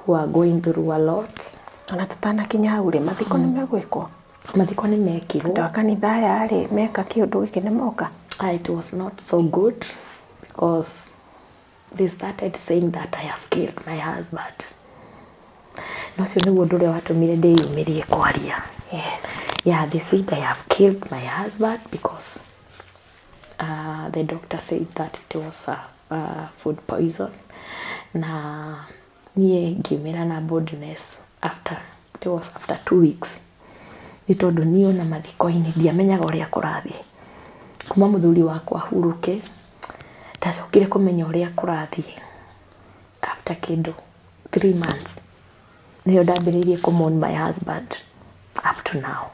who are going through a lot. Ona tũtanakinya hau rĩ, mathiko nĩ megwĩkwo? Mathiko nĩ mekirwo. Andũ a kanitha aya rĩ, meka kĩũndũ gĩkĩ nĩ moka? It was not so good because they started saying that I have killed my husband. Na ũcio nĩguo ũndũ ũrĩa watũmire ndĩyumĩrie kwaria. Yeah, they said I have killed my husband because the doctor said that it was a food poison. Na niĩ ngiumĩra na boldness after, it was after 2 weeks, nĩ tondũ niĩ ona mathiko-inĩ ndiamenyaga ũrĩa kũrathiĩ. Kuma mũthuri wakwa ahurũke, ndacokire kũmenya ũrĩa kũrathiĩ after kĩndũ 3 months, nĩyo ndambĩrĩirie kũmourn my husband up to now.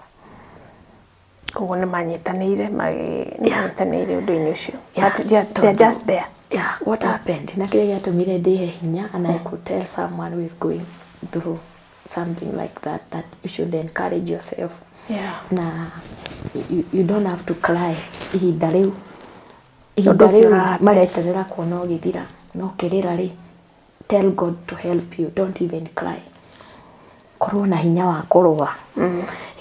Koguo nĩ manyitanĩire, nĩ manyitanĩire ũndũ-inĩ ũcio. Yeah, But they are just there. Yeah, what happened na kĩrĩa gĩatũmire ndĩhe hinya, and I could tell someone who is going through something like that, that you should encourage yourself na you don't have to cry ihinda rĩu, ihinda Ũndũ ũcio rĩu ũrahappen. Mareterera kuona ũgĩthira no kĩrĩra rĩ, tell God to help you. Don't even cry. Korwo na hinya wa kũrũa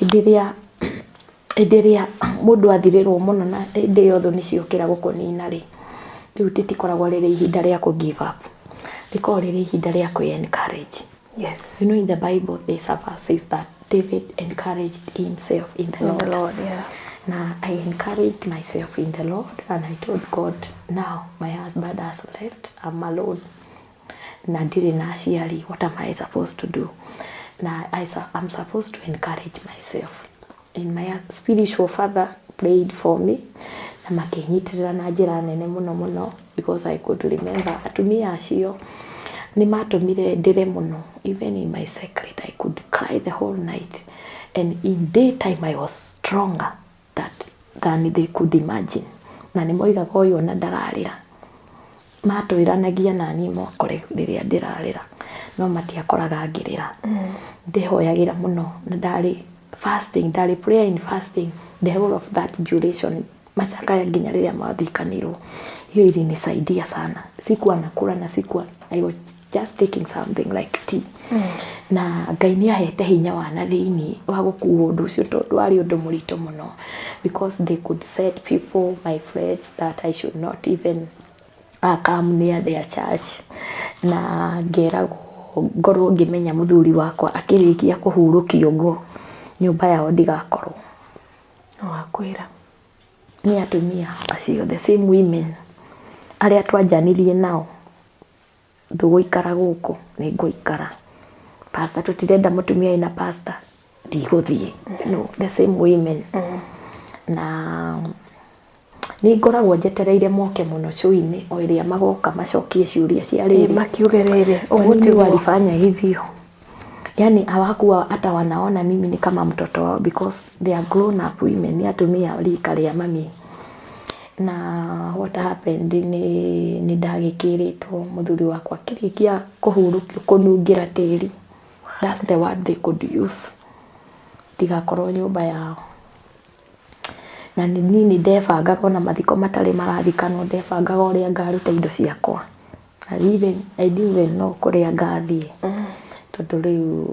hĩndĩ ĩrĩa mũndũ athirĩrwo mũno, na hĩndĩ ĩyo thũ nĩciokĩra gũkũnina rĩ, rĩu rĩtikoragwo rĩrĩ ihinda rĩa kũ give up, rĩkoragwo rĩrĩ ihinda rĩa kwĩ encourage. You know, in the Bible there's a verse says that David encouraged himself in the In Lord. the Lord, yeah. Now I encouraged myself in the Lord and I told God, now my husband has left, I'm alone. Na ndirĩ na aciari, what am I supposed to do? Na I'm supposed to encourage myself. And my spiritual father prayed for me na makĩnyitĩrĩra na njĩra nene mũno mũno, because I could remember atumia acio nĩ matũmire ndĩre mũno. Even in my secret I could cry the whole night, and in daytime I was stronger than they could imagine. Na nĩ moigaga ũyũ ona ndararĩra, matwĩranagia nani mokore rĩrĩa ndĩrarĩra, no matiakoraga ngĩrĩra. Ndĩhoyagĩra mũno na ndarĩ fasting, ndarĩ prayer and fasting the whole of that duration, macakaya nginya rĩrĩa mathikanirwo. Hiyo ilinisaidia sana. Sikuwa nakula na sikuwa, I was just taking something like tea. Na Ngai nĩ ahete hinya wa na thĩinĩ wa gũkua ũndũ ũcio tondũ warĩ ũndũ mũritũ mũno, because they could set people, my friends, that I should not even come near their church, na ngeragwo ngorwo ngĩmenya mũthuri wakwa akĩrĩkia kũhurũkio ũguo, nyũmba yao ndigakorwo. Wakwĩra? Nĩ atumia acio, the same women arĩa twanjanirie nao, ndũgũikara gũkũ, nĩ ngũikara. Pastor, tũtirenda mũtumia wĩna pastor, ndigũthiĩ. No, the same women. Na nĩ ngoragwo njetereire moke mũno show-inĩ o ĩrĩa magoka macokie ciũria cia rĩrĩ. Makiuge rĩrĩ, Kwa ũguo nini tiguo. Walifanya hivyo? Yani hawakuwa hata wanaona mimi ni kama mtoto wao, because they are grown up women, ni atumia rika rĩa mami. Na what happened, nĩ ndagĩkĩrĩtwo mũthuri wakwa akĩrĩkia kũhurũkio, kũnungĩra tĩri, that's the word they could use, tigakorwo nyũmba yao. Na nĩ niĩ nĩ ndebangaga, ona mathiko matarĩ marathikanwo, ndebangaga ũrĩa ngaruta indo ciakwa. I didn't even know kũrĩa ngathiĩ, tondũ rĩu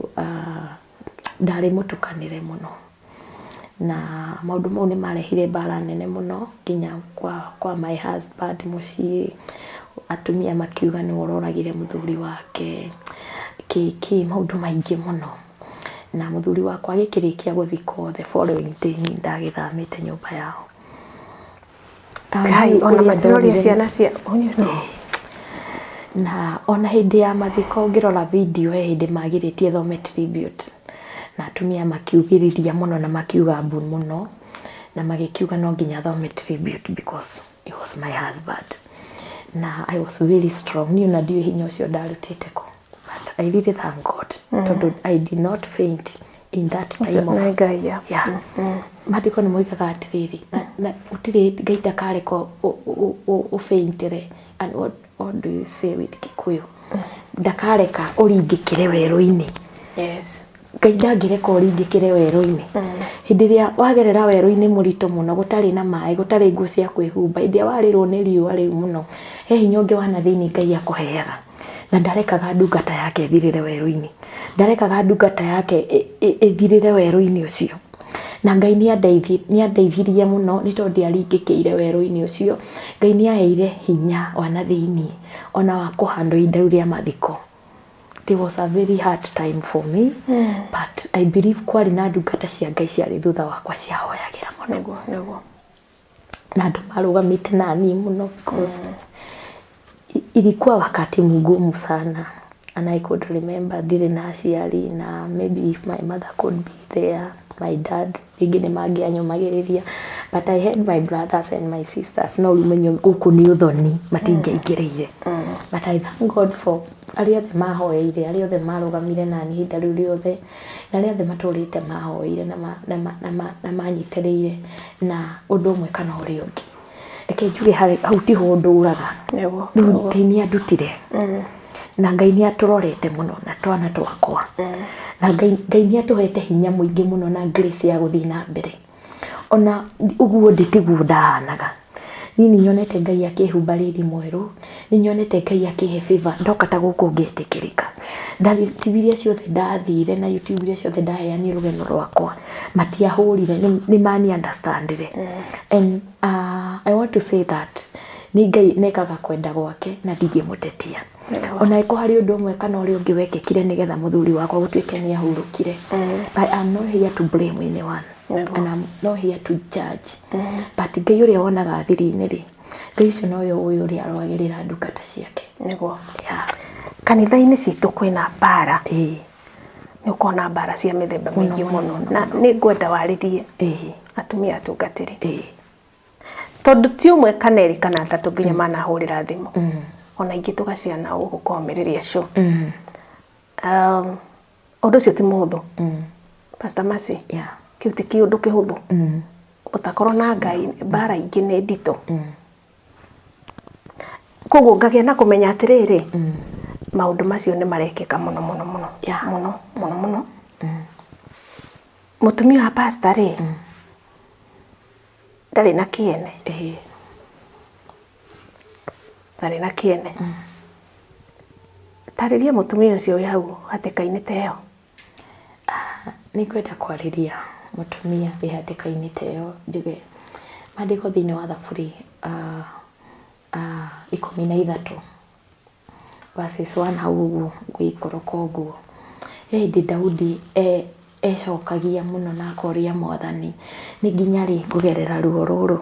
ndarĩ mũtukanĩre mũno, na maũndũ mau nĩ marehire mbara nene mũno nginya kwa my husband mũciĩ. Atumia makiuga nĩwe ũroragire mũthuri wake, kĩ maũndũ maingĩ mũno. Na mũthuri wakwa agĩkĩrĩkia gũthikwo, the following day niĩ ndagĩthamĩte nyũmba yao. Ngai, ona matiroria ciana cia Na ona hĩndĩ ya mathiko, ũngĩrora video, he hĩndĩ magirĩtie thome tribute, na atumia makiugĩrĩria mũno na makiuga mbu mũno, na magĩkiuga no nginya thome tribute because he was my husband. Na I was really strong. Niĩ ona ndiũĩ hinya ũcio ndarutĩte kũ, but I really thank God tondũ I did not faint in that time of Nĩ Ngai ya. Yeah. Maandĩko nĩ moigaga atĩrĩrĩ, na gũtirĩ Ngai ndakareka ũfaintere. And what do you say with Kikuyu? Ndakareka ũringĩkĩre werũ-inĩ. Ngai ndangĩreka ũringĩkĩre werũ-inĩ. Hĩndĩ ĩrĩa wagerera werũ-inĩ mũritũ mũno, gũtarĩ na maĩ, gũtarĩ nguo cia kwĩhumba, hĩndĩ ĩrĩa warĩrwo nĩ riũa rĩu mũno, he hinya ũngĩ wa na thĩinĩ Ngai akũheaga. Na ndarekaga ndungata yake ĩthirĩre werũ-inĩ, ndarekaga ndungata yake ĩthirĩre werũ-inĩ ũcio. Na Ngai nĩ andeithirie mũno, nĩ tondũ ndiaringĩkĩire werũ-inĩ ũcio. Ngai nĩ aheire hinya wa na thĩinĩ ona wa kũhandwo ihinda rĩu rĩa mathiko. It was a very hard time for me, but I believe kwarĩ na ndungata cia Ngai ciarĩ thutha wakwa ciahoyagĩra mũno. Nĩguo, nĩguo. Na andũ marũgamĩte naniĩ mũno, because ilikuwa wakati mgumu sana, and I could remember ndirĩ na aciari, na maybe if my mother could be there, my dad, rĩngĩ nĩ mangĩanyũmagĩrĩria, but I had my brothers and my sisters, no rĩu menyo gũkũ nĩ ũthoni, matingĩaingĩrĩire. But I thank God for arĩa othe mahoeire, arĩa othe marũgamire nani ihinda rĩu rĩothe, na arĩa othe matũrĩte mahoeire na manyitĩrĩire na ũndũ ũmwe kana ũrĩa ũngĩ. Reke njuge hau tiho ndũraga. Rĩu Ngai nĩ andutire, na Ngai nĩ atũrorete mũno na twana twakwa, na Ngai nĩ atũhete hinya mũingĩ mũno na grace ya gũthiĩ na mbere. Ona ũguo ndĩ tiguo ndahanaga. Niĩ nĩ nyonete Ngai akĩhumba riri mwerũ, nĩ nyonete Ngai akĩhe favor, ndoka ta gũkũ ngetĩkĩrĩka. Ndathiĩ TV iria ciothe ndathire na YouTube iria ciothe ndaheanire rũgano rwakwa, matiahũrire, nĩ mani understandire. And I want to say that nĩ Ngai nekaga kwenda gwake na ndingĩmũtetia. Ona ĩko harĩ ũndũ ũmwe kana ũrĩa ũngĩ wekĩkire nĩgetha mũthuri wakwa gũtuĩke nĩ ahurũkire, I am not here to blame anyone and I'm not here to judge, but Ngai ũrĩa wonaga thiri-inĩ rĩ, Ngai ũcio nowe ũĩ ũrĩa arũagĩrĩra ndungata ciake. Nĩguo. Kanitha-inĩ citũ kwĩna mbara. Nĩ ũkona mbara cia mĩthemba mĩingĩ mũno, na nĩ ngwenda warĩrie atumia atungatĩri, tondũ ti ũmwe kana erĩ kana atatũ nginya manahũrĩra thimũ, ona ingĩ tũgaciana gũkũ kũhomĩrĩria show. Ũndũ ũcio ti mũhũthũ, Pastor Mercy. Kĩu ti kĩũndũ kĩhũthũ. Ũtakorwo na Ngai, mbara ingĩ nĩ nditũ. Koguo ngagĩa na kũmenya atĩrĩrĩ, maũndũ macio nĩ marekĩka mũno mũno mũno, mũno mũno mũno. Mũtumia wa pastor rĩ, ndarĩ na kĩene, ndarĩ na kĩene. Tarĩria mũtumia ũcio wĩ hau hatĩka-inĩ ta ĩyo. Nĩ ngwenda kwarĩria mũtumia wĩ hatĩka-inĩ ta ĩyo, njuge maandĩko thĩinĩ wa Thaburi 13 verses 1 hau ũguo ngũikũrũka ũguo, he hĩndĩ Daudi ecokagia mũno na akoria Mwathani, "Nĩ nginya rĩ ngũgerera ruo rũrũ?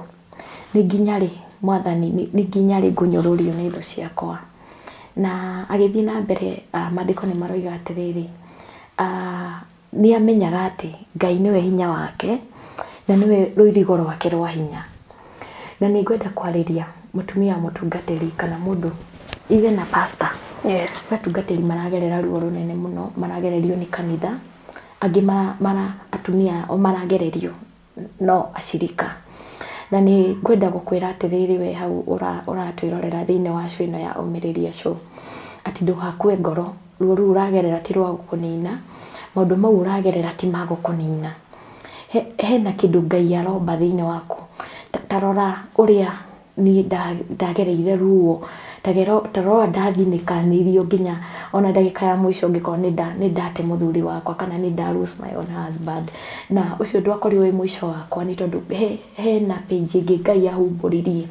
Nĩ nginya rĩ, Mwathani? Nĩ nginya rĩ ngũnyũrũrio nĩ thũ ciakwa?" Na agĩthiĩ na mbere, maandĩko nĩ maroiga atĩrĩrĩ, nĩ amenyaga atĩ Ngai nĩwe hinya wake na nĩwe rũirigo rwake rwa hinya. Na nĩ ngwenda kwarĩria mũtumia wa mũtungatĩri kana mũndũ even a pastor. Atungatĩri maragerera ruo rũnene mũno, maragererio nĩ kanitha, angĩ mara atumia o maragererio no acirika. Na nĩ ngwenda gũkwĩra atĩrĩrĩ, we hau ũratwĩrorera thĩinĩ wa show ĩno ya Ũmĩrĩria Show, atĩ ndũgakue ngoro. Ruo rũu ũragerera ti rwa gũkũnina, maũndũ mau ũragerera ti ma gũkũnina. Hena kĩndũ Ngai aromba thĩinĩ waku. Ta rora ũrĩa niĩ ndagereire ruo. Tarora ndathinĩkanĩirio nginya ona ndagĩka ya mũico ngĩkorwo nĩ ndate mũthuri wakwa kana nĩ nda lose my own husband. Na ũcio ndwakorirwo wĩ mũico wakwa, nĩ tondũ hena page ĩngĩ Ngai ahumbũririe.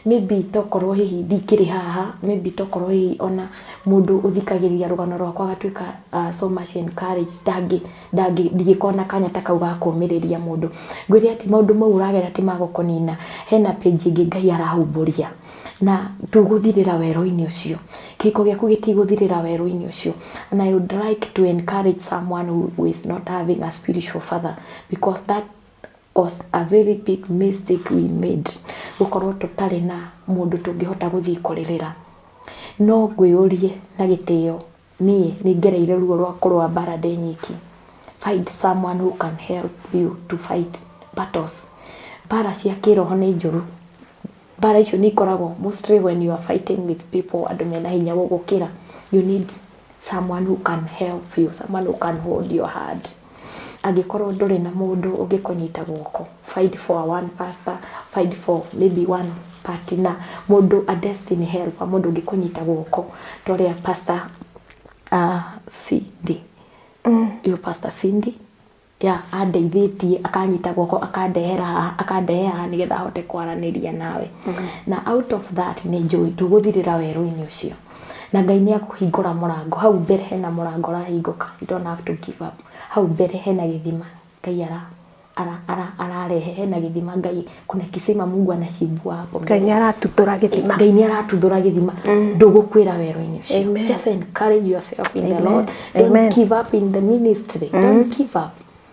Maybe tokorwo hihi ndingĩrĩ haha, maybe tokorwo hihi ona mũndũ ũthikagĩrĩria rũgano rwakwa agatuĩka so much encouraged, ndingĩkorwo na kanya ta kau ga kũũmĩrĩria mũndũ. Ngwĩre atĩ maũndũ mau ũragera ti ma gũkũnina, hena page ĩngĩ Ngai arahumbũria na ndũgũthirĩra werũ-inĩ ũcio. Kĩhiko gĩaku gĩtigũthirĩra werũ-inĩ ũcio. And I would like to encourage someone who is not having a spiritual father, because that was a very big mistake we made, gũkorwo tũtarĩ na mũndũ tũngĩhota gũthiĩ kũrĩrĩra. No ngwĩyũrie na gĩtĩo, niĩ nĩ ngereire ruo rwa kũrũa mbara ndĩ nyiki. Find someone who can help you to fight battles. Mbara cia kĩroho nĩ njũru. Mbara icio nĩ ikoragwo mostly when you are fighting with people, andũ mena hinya gũgũkĩra. You need someone who can help you, someone who can hold your hand. Angĩkorwo ndũrĩ na mũndũ ũngĩkũnyita guoko, find for one pastor, find for maybe one partner, mũndũ a destiny helper, mũndũ ũngĩkũnyita guoko ta ũrĩa Pastor Cindy, iyo Pastor Cindy ya andeithĩtie, akanyita guoko, akandehera haha, akandehe haha nĩgetha ahote kwaranĩria nawe. Na out of that nĩ njũĩ ndũgũthirĩra werũ-inĩ ũcio, na Ngai nĩ akũhingũra mũrango. Hau mbere hena mũrango ũrahingũka. You don't have to give up. Hau mbere hena gĩthima Ngai ararehe, hena gĩthima Ngai, kuna kisima Mungu anachimbua hapo. Ngai nĩ aratuthũra gĩthima. Ngai nĩ aratuthũra gĩthima, ndũgũkwĩra werũ-inĩ ũcio. Amen. Just encourage yourself in the Amen. Lord. Don't Amen. give up in the ministry. Don't give up.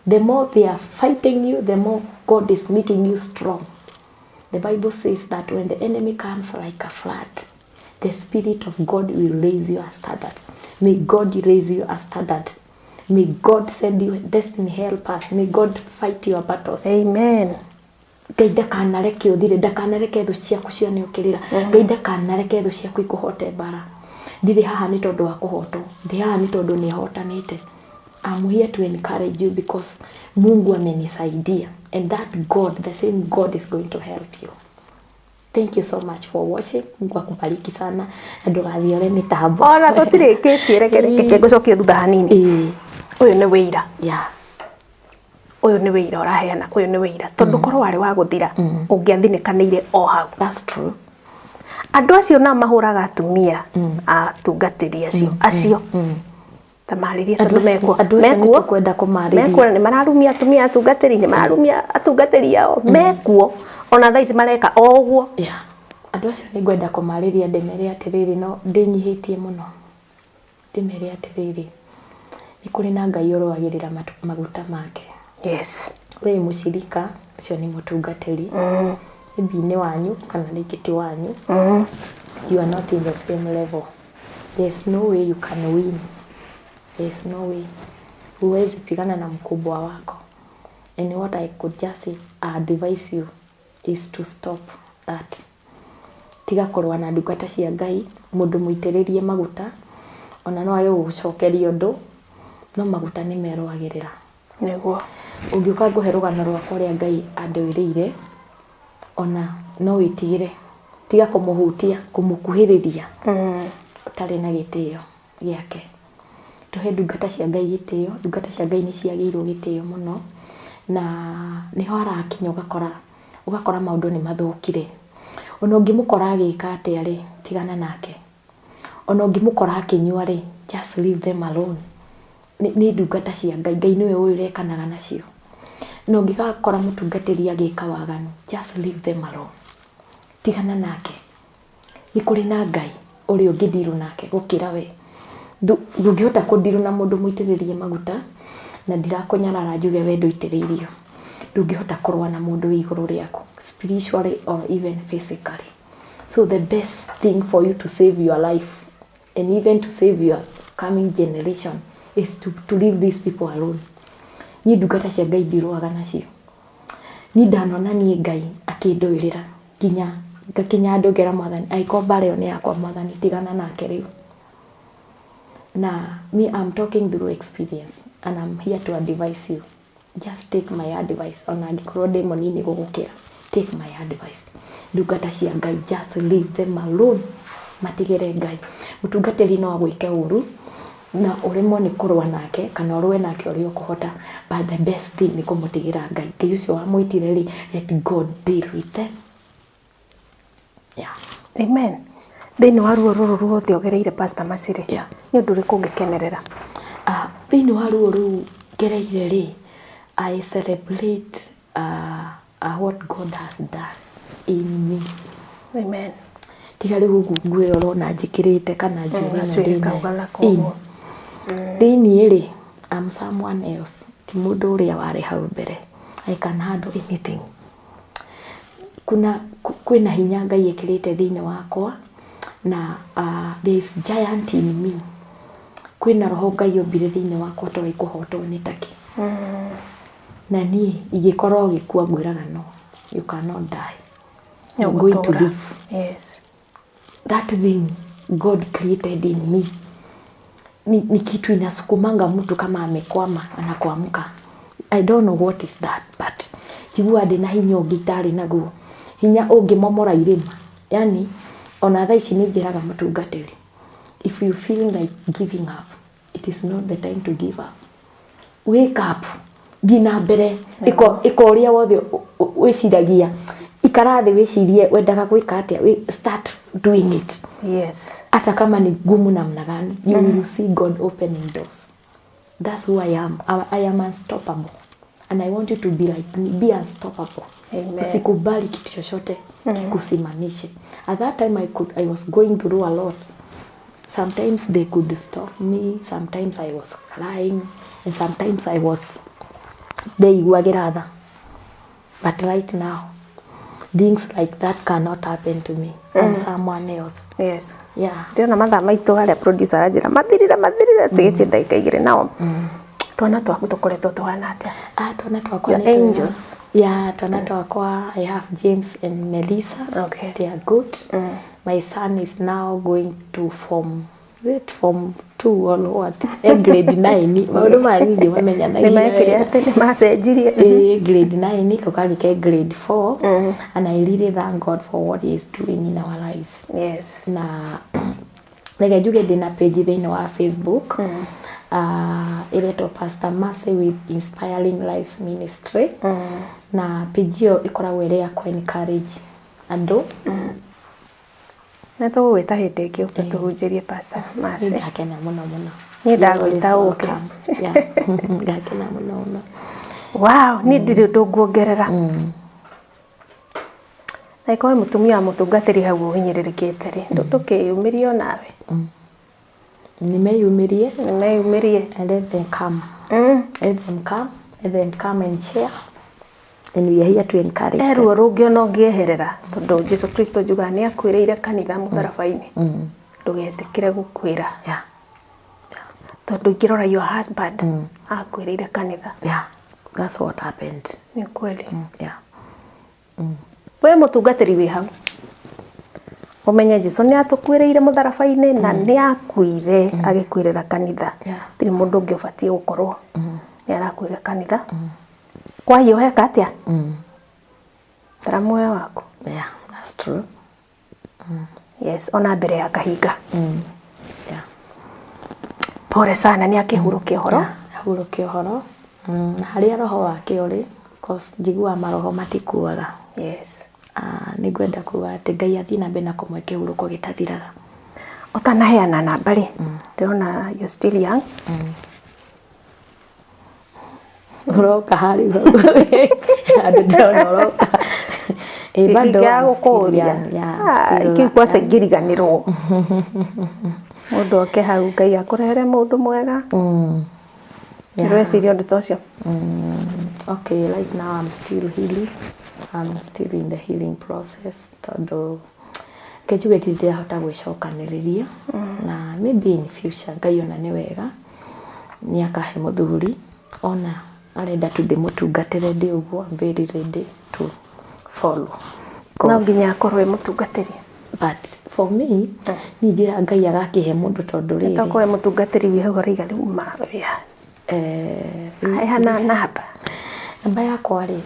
The more they are fighting you, the more God is making you strong. The Bible says that when the enemy comes like a flood, the Spirit of God will raise you a standard. May God raise you a standard. May God send you destiny helpers. May God fight your battles. Amen. Ngai ndakanareke ũthire, ndakanareke thũ ciaku cione ũkĩrĩra. Ngai ndakanareke thũ ciaku ikũhote mbara. Ndirĩ haha nĩ tondũ wa kũhotwo, ndĩ haha nĩ tondũ nĩ ahotanĩte. I'm here to encourage you because Mungu amenisaidia, and that God, the same God, is going to help you. Thank you so much for watching. Mungu akubariki sana na ndũgathiore mĩtambo. Ona tũtirĩkĩtie, reke reke ngũcokie thutha hanini. Ũyũ nĩ wĩira. Ũyũ nĩ wĩira ũraheana, ũyũ nĩ wĩira, tondũ korwo warĩ wa gũthira, ũngĩathinĩkanĩire o hau. That's true. Andũ acio nao mahũraga atumia atungatĩri acio ta marĩrie, tondũ mekuo. Andũ acio nĩ Mekuo. tũkwenda kũmarĩria. Mekuo na nĩ mararumia atumia atungatĩri, nĩ mararumia atungatĩri ao, mekuo ona thaa ici mareka o ũguo. Yeah. Andũ acio nĩ ngwenda kũmarĩria, ndĩmere atĩrĩrĩ, no ndĩnyihĩtie mũno, ndĩmere atĩrĩrĩ, nĩ kũrĩ na Ngai ũrũagĩrĩra maguta make. We mũcirika ũcio nĩ mũtungatĩri, maybe nĩ wanyu kana rĩngĩ ti wanyu. You are not in the same level. There's no way you can win. There's no way. Huwezi pigana na mkubwa wako. And what I could just advise you is to stop that. Tiga kũrũa na ndungata cia Ngai, mũndũ mũitĩrĩrie maguta, ona no age gũgũcokeria ũndũ, no maguta nĩ merũagĩrĩra. Ũngĩũka ngũhe rũgano rwakwa ũrĩa Ngai andũĩrĩire, ona no wĩtigĩre. Tiga kũmũhutia, kũmũkuhĩrĩria ũtarĩ na gĩtĩo gĩake. Tũhe ndungata cia Ngai gĩtĩo, ndungata cia Ngai nĩ ciagĩrĩirwo gĩtĩo mũno, na nĩho harakinya ũgakora maũndũ nĩ mathũkire. Ona ũngĩmũkora agĩka atĩa rĩ, tigana nake. Ona ũngĩmũkora akĩnyua rĩ, just leave them alone. Nĩ ndungata cia Ngai, Ngai nĩwe ũĩ ũrekanaga nacio. Na ũngĩgakora mũtungatĩri agĩka waganu, just leave them alone. Tigana nake. Nĩ kũrĩ na Ngai ũrĩa ũngĩndirwo nake gũkĩra we. Ndũngĩhota kũndirwo na mũndũ mũitĩrĩrie maguta, na ndirakũnyarara njuge we ndũitĩrĩirio. Ndũngĩhota kũrũa na mũndũ wĩ igũrũ rĩaku, spiritually or even physically. So the best thing for you to save your life and even to save your coming generation is to leave these people alone. Niĩ ndungata cia Ngai ndirũaga nacio. Niĩ ndanona niĩ Ngai akĩndũĩrĩra nginya ngakinya handũ ngera Mwathani, angĩkorwo mbara ĩyo nĩ yakwa, Mwathani, tigana nake rĩu. Na me, I'm talking through experience and I'm here to advise you. Just take my advice. Ona angĩkorwo ndĩ mũnini gũgũkĩra, take my advice. Ndungata cia Ngai, just leave them alone. Matigĩre Ngai. Mũtungatĩri no agwĩke ũru na ũremwo nĩ kũrũa nake kana ũrũe nake ũrĩa ũkũhota, but the best thing nĩ kũmũtigĩra Ngai. Ngai ũcio wamwĩtire rĩ, let God deal with them. Yeah. Amen. Thĩinĩ wa ruo rũrũ ruothe ũgereire, Pastor Mercy rĩ, nĩ ũndũ ũrĩkũ ũngĩkenerera? Ah, thĩinĩ wa ruo rũu ngereire rĩ, I celebrate what God has done in me. Amen. Tiga rĩu ũguo nguo ĩyo ũrona njĩkĩrĩte kana njuĩrĩ ĩno gacuĩrĩ ndĩnayo. kau gathaka Ĩĩ. ũguo. Thĩiniĩ rĩ, I'm someone else, ti mũndũ ũrĩa warĩ hau mbere. I can handle anything. Kuna kwĩna hinya Ngai ĩkĩrĩte thĩinĩ wakwa na there is giant in me. Kwĩna roho Ngai ombire thĩinĩ wakwa ũtoĩ kũhotwo nĩ takĩ. Na niĩ ingĩkorwo ũgĩkua ngwĩraga no, you cannot die. You're going to Nĩũgũtũra. live. That thing God created in me ni kitu inasukumanga mtu kama amekwama anakuamka. I don't know what is that, but njiguaga ndĩna hinya ũngĩ itarĩ naguo, hinya ũngĩmomora irĩma. Yani ona thaa ici nĩ njĩraga mũtungatĩri, if you feel like giving up, it is not the time to give up. Wake up, thiĩ na mbere, ĩka ũrĩa wothe wĩciragia, ikara thĩ wĩcirie wendaga gwĩka atĩa, start doing it. Hata kama ni gumu namna gani, you will see God opening doors. That's who I am. I am unstoppable. And I want you to be like me, be unstoppable. Amen. Usikubali kitu chochote kikusimamishe. At that time I was going through a lot. Sometimes they could stop me, sometimes I was crying, and sometimes I was ndeiguagĩra tha. But right now, things like that cannot happen to me. I'm someone else. Yeah. Ndĩrona mathaa maitũ harĩa producer aranjĩra mathirire mathirire, tigĩtie ndagĩka 2 nao. Twana twaku tũkoretwo tũhana atĩa? Ah, twana twakwa Your nĩ twega. angels. Yeah, twana twakwa, I have James and Melissa. They are good. My son is now going to form, is it form 2 or what? Grade 9. Maũndũ maya niĩ ndimamenyanagia Nĩ mekire wega. atĩ nĩ macenjirie. Grade 9, kau kangĩ ke grade 4. And I really thank God for what he is doing in our lives. Na reke njuge ndĩna page thĩinĩ wa Facebook. Ĩretwo Pastor Mercy with Inspiring Lives Ministry. Na page ĩyo ĩkoragwo ĩrĩ ya kũ encourage andũ. Nĩ tũgũgwĩta hĩndĩ ĩngĩ ũke tũhunjĩrie Pastor Mercy. Nĩ ngakena mũno mũno. Niĩ ndagwĩta ũke. Yeah. Ngakena mũno mũno. Wow, niĩ ndirĩ ũndũ nguongerera. Na ĩkorwo mũtumia wa mũtungatĩri hau ũhinyĩrĩrĩkĩte rĩ, ndũkĩyumĩrie onawe. Nĩmeyumĩrie. Nĩmeyumĩrie. And let them come. Let them come. Let them come and share. And we are here to encourage them. Ruo rũngĩ ona ũngĩeherera, tondũ Jesu Kristo njugaga nĩ akuĩrĩire kanitha mũtharaba-inĩ. Ndũgetĩkĩre gũkuĩra. Tondũ ingĩrora your husband, akuĩrĩire kanitha. Yeah. That's what happened. Nĩ kweli. Yeah. We mũtungatĩri wĩ hau, ũmenye Jesu nĩ atũkuĩrĩire mũtharaba-inĩ na nĩ akuire agĩkuĩrĩra kanitha. Tirĩ mũndũ ũngĩ ũbatiĩ gũkorwo nĩ arakuĩra kanitha. Kwahiũheka atĩa? Tara muoyo waku. Yeah, that's true. Yes, ona mbere ya kahinga. Yeah. Pole sana, nĩ akĩhurũke ũhoro. Yeah, ahurũke ũhoro. Na harĩa roho wake ũrĩ, because njiguaga maroho matikuaga. Nĩ ngwenda kuga atĩ Ngai athiĩ na mbere na kũmũhe kĩhurũko gĩtathiraga. Ũtanaheana namba rĩ, ndĩrona you're still young. Ũroka harĩ hau. Andũ ndĩrona ũroka. Bado Ingĩaga I'm still gũkũria. young. Yeah, I'm still Kĩu kwaca young. ingĩriganĩrwo. Mũndũ oke hau Ngai akũrehere mũndũ mwega. Ndĩreciria ũndũ ta ũcio. Okay, right now I'm still healing. I'm still in the healing process. Tondũ reke njuge ndirĩ ndĩrahota gwĩcokanĩrĩria. Na maybe in future Ngai ona nĩ wega nĩ akahe mũthuri ona arenda tu ndĩmũtungatĩre ndĩ ũguo, I'm very ready to follow. No nginya akorwo e mũtungatĩri. But for me, niĩ njĩraga Ngai agakĩhe mũndũ tondũ rĩrĩ. Tokorwo e mũtungatĩri wĩ hau araiga rĩu ma, ya. Heana namba. Namba yakwa rĩ,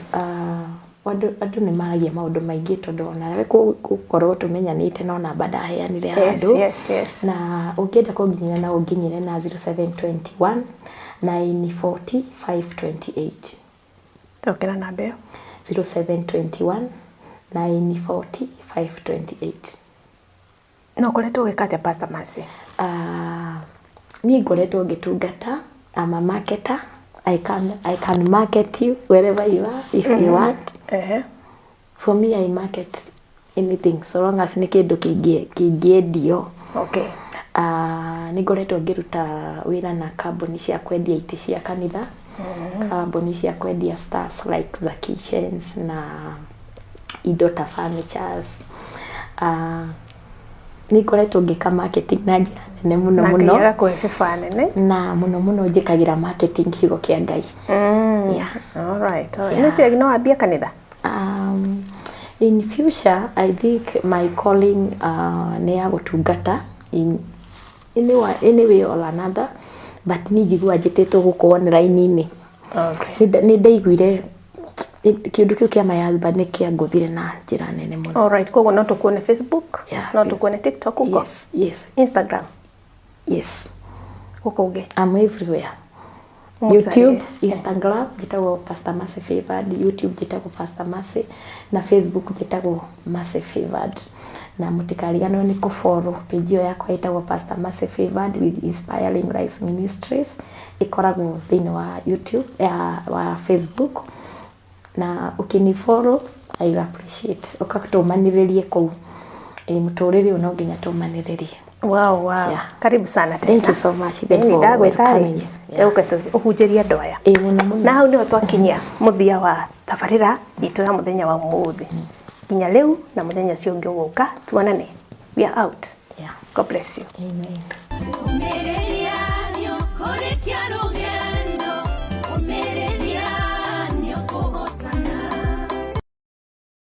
Andũ nĩ maragia maũndũ maingĩ tondũ onawe gũkorwo tũmenyanĩte no namba ndaheanire handũ. Na ũngĩenda kũnginyĩra no ũnginyĩre na 0721 940 528. Cokera namba ĩyo. 0721 940 528. Na ũkoretwo ũgĩka atĩa Pastor Mercy? Niĩ ngoretwo ngĩtungata, I'm a marketer. I can market you wherever you are if you want. For me, I market anything so long as nĩ kĩndũ kĩngĩendio. Nĩ ngoretwo ngĩruta wĩra na kambuni cia kwendia itĩ cia kanitha, kambuni cia kwendia stuffs like za kitchens na indo ta furnitures. Nĩ ngoretwo ngĩka marketing na njĩra nene mũno Na mũno. Ngai agakũhe bĩba nene. Na mũno mũno njĩkagĩra marketing kiugo kĩa Ngai. Yeah. All right. All right. Nĩ no wambie kanitha? In future, I think my calling nĩ ya gũtungata in any way or another, but niĩ njiguaga njĩtĩtwo gũkũ online-inĩ. Nĩ ndaiguire kĩũndũ kĩu kĩa my husband nĩ kĩangũthire na njĩra nene mũno. All right. Koguo no tũkuone Facebook, Yeah, no Facebook. tũkuone TikTok huko, Yes. Instagram, Yes. huko ũngĩ. I'm everywhere. Mũcarie. YouTube, Instagram njĩtagwo Pastor Mercy Favored, YouTube njĩtagwo Pastor Mercy na Facebook njĩtagwo Mercy Favored. Na mũtikariganĩrwo nĩ kũfollow page ĩyo yakwa ĩtagwo Pastor Mercy Favored with Inspiring Lives Ministries, ĩkoragwo thĩinĩ wa YouTube ya wa Facebook, na ũkĩni follow I will appreciate ũkatũmanĩrĩrie kũu. Ĩ mũtũrĩre ũyũ no nginya tũmanĩrĩrie. Wow. Yeah. Karibu sana tena. Thank you so much even Ĩni for ndagwĩta rĩ, welcoming you. Yeah. ũke ũhunjĩrie andũ aya. Ĩ mũno mũno. Na hau nĩho twakinyia mũthia wa tabarĩra itũ ya mũthenya wa ũmũthĩ. Nginya rĩu na mũthenya ũcio ũngĩ ũgũka, tuonane. We are out. Yeah. God bless you. Amen. Ũmĩrĩria.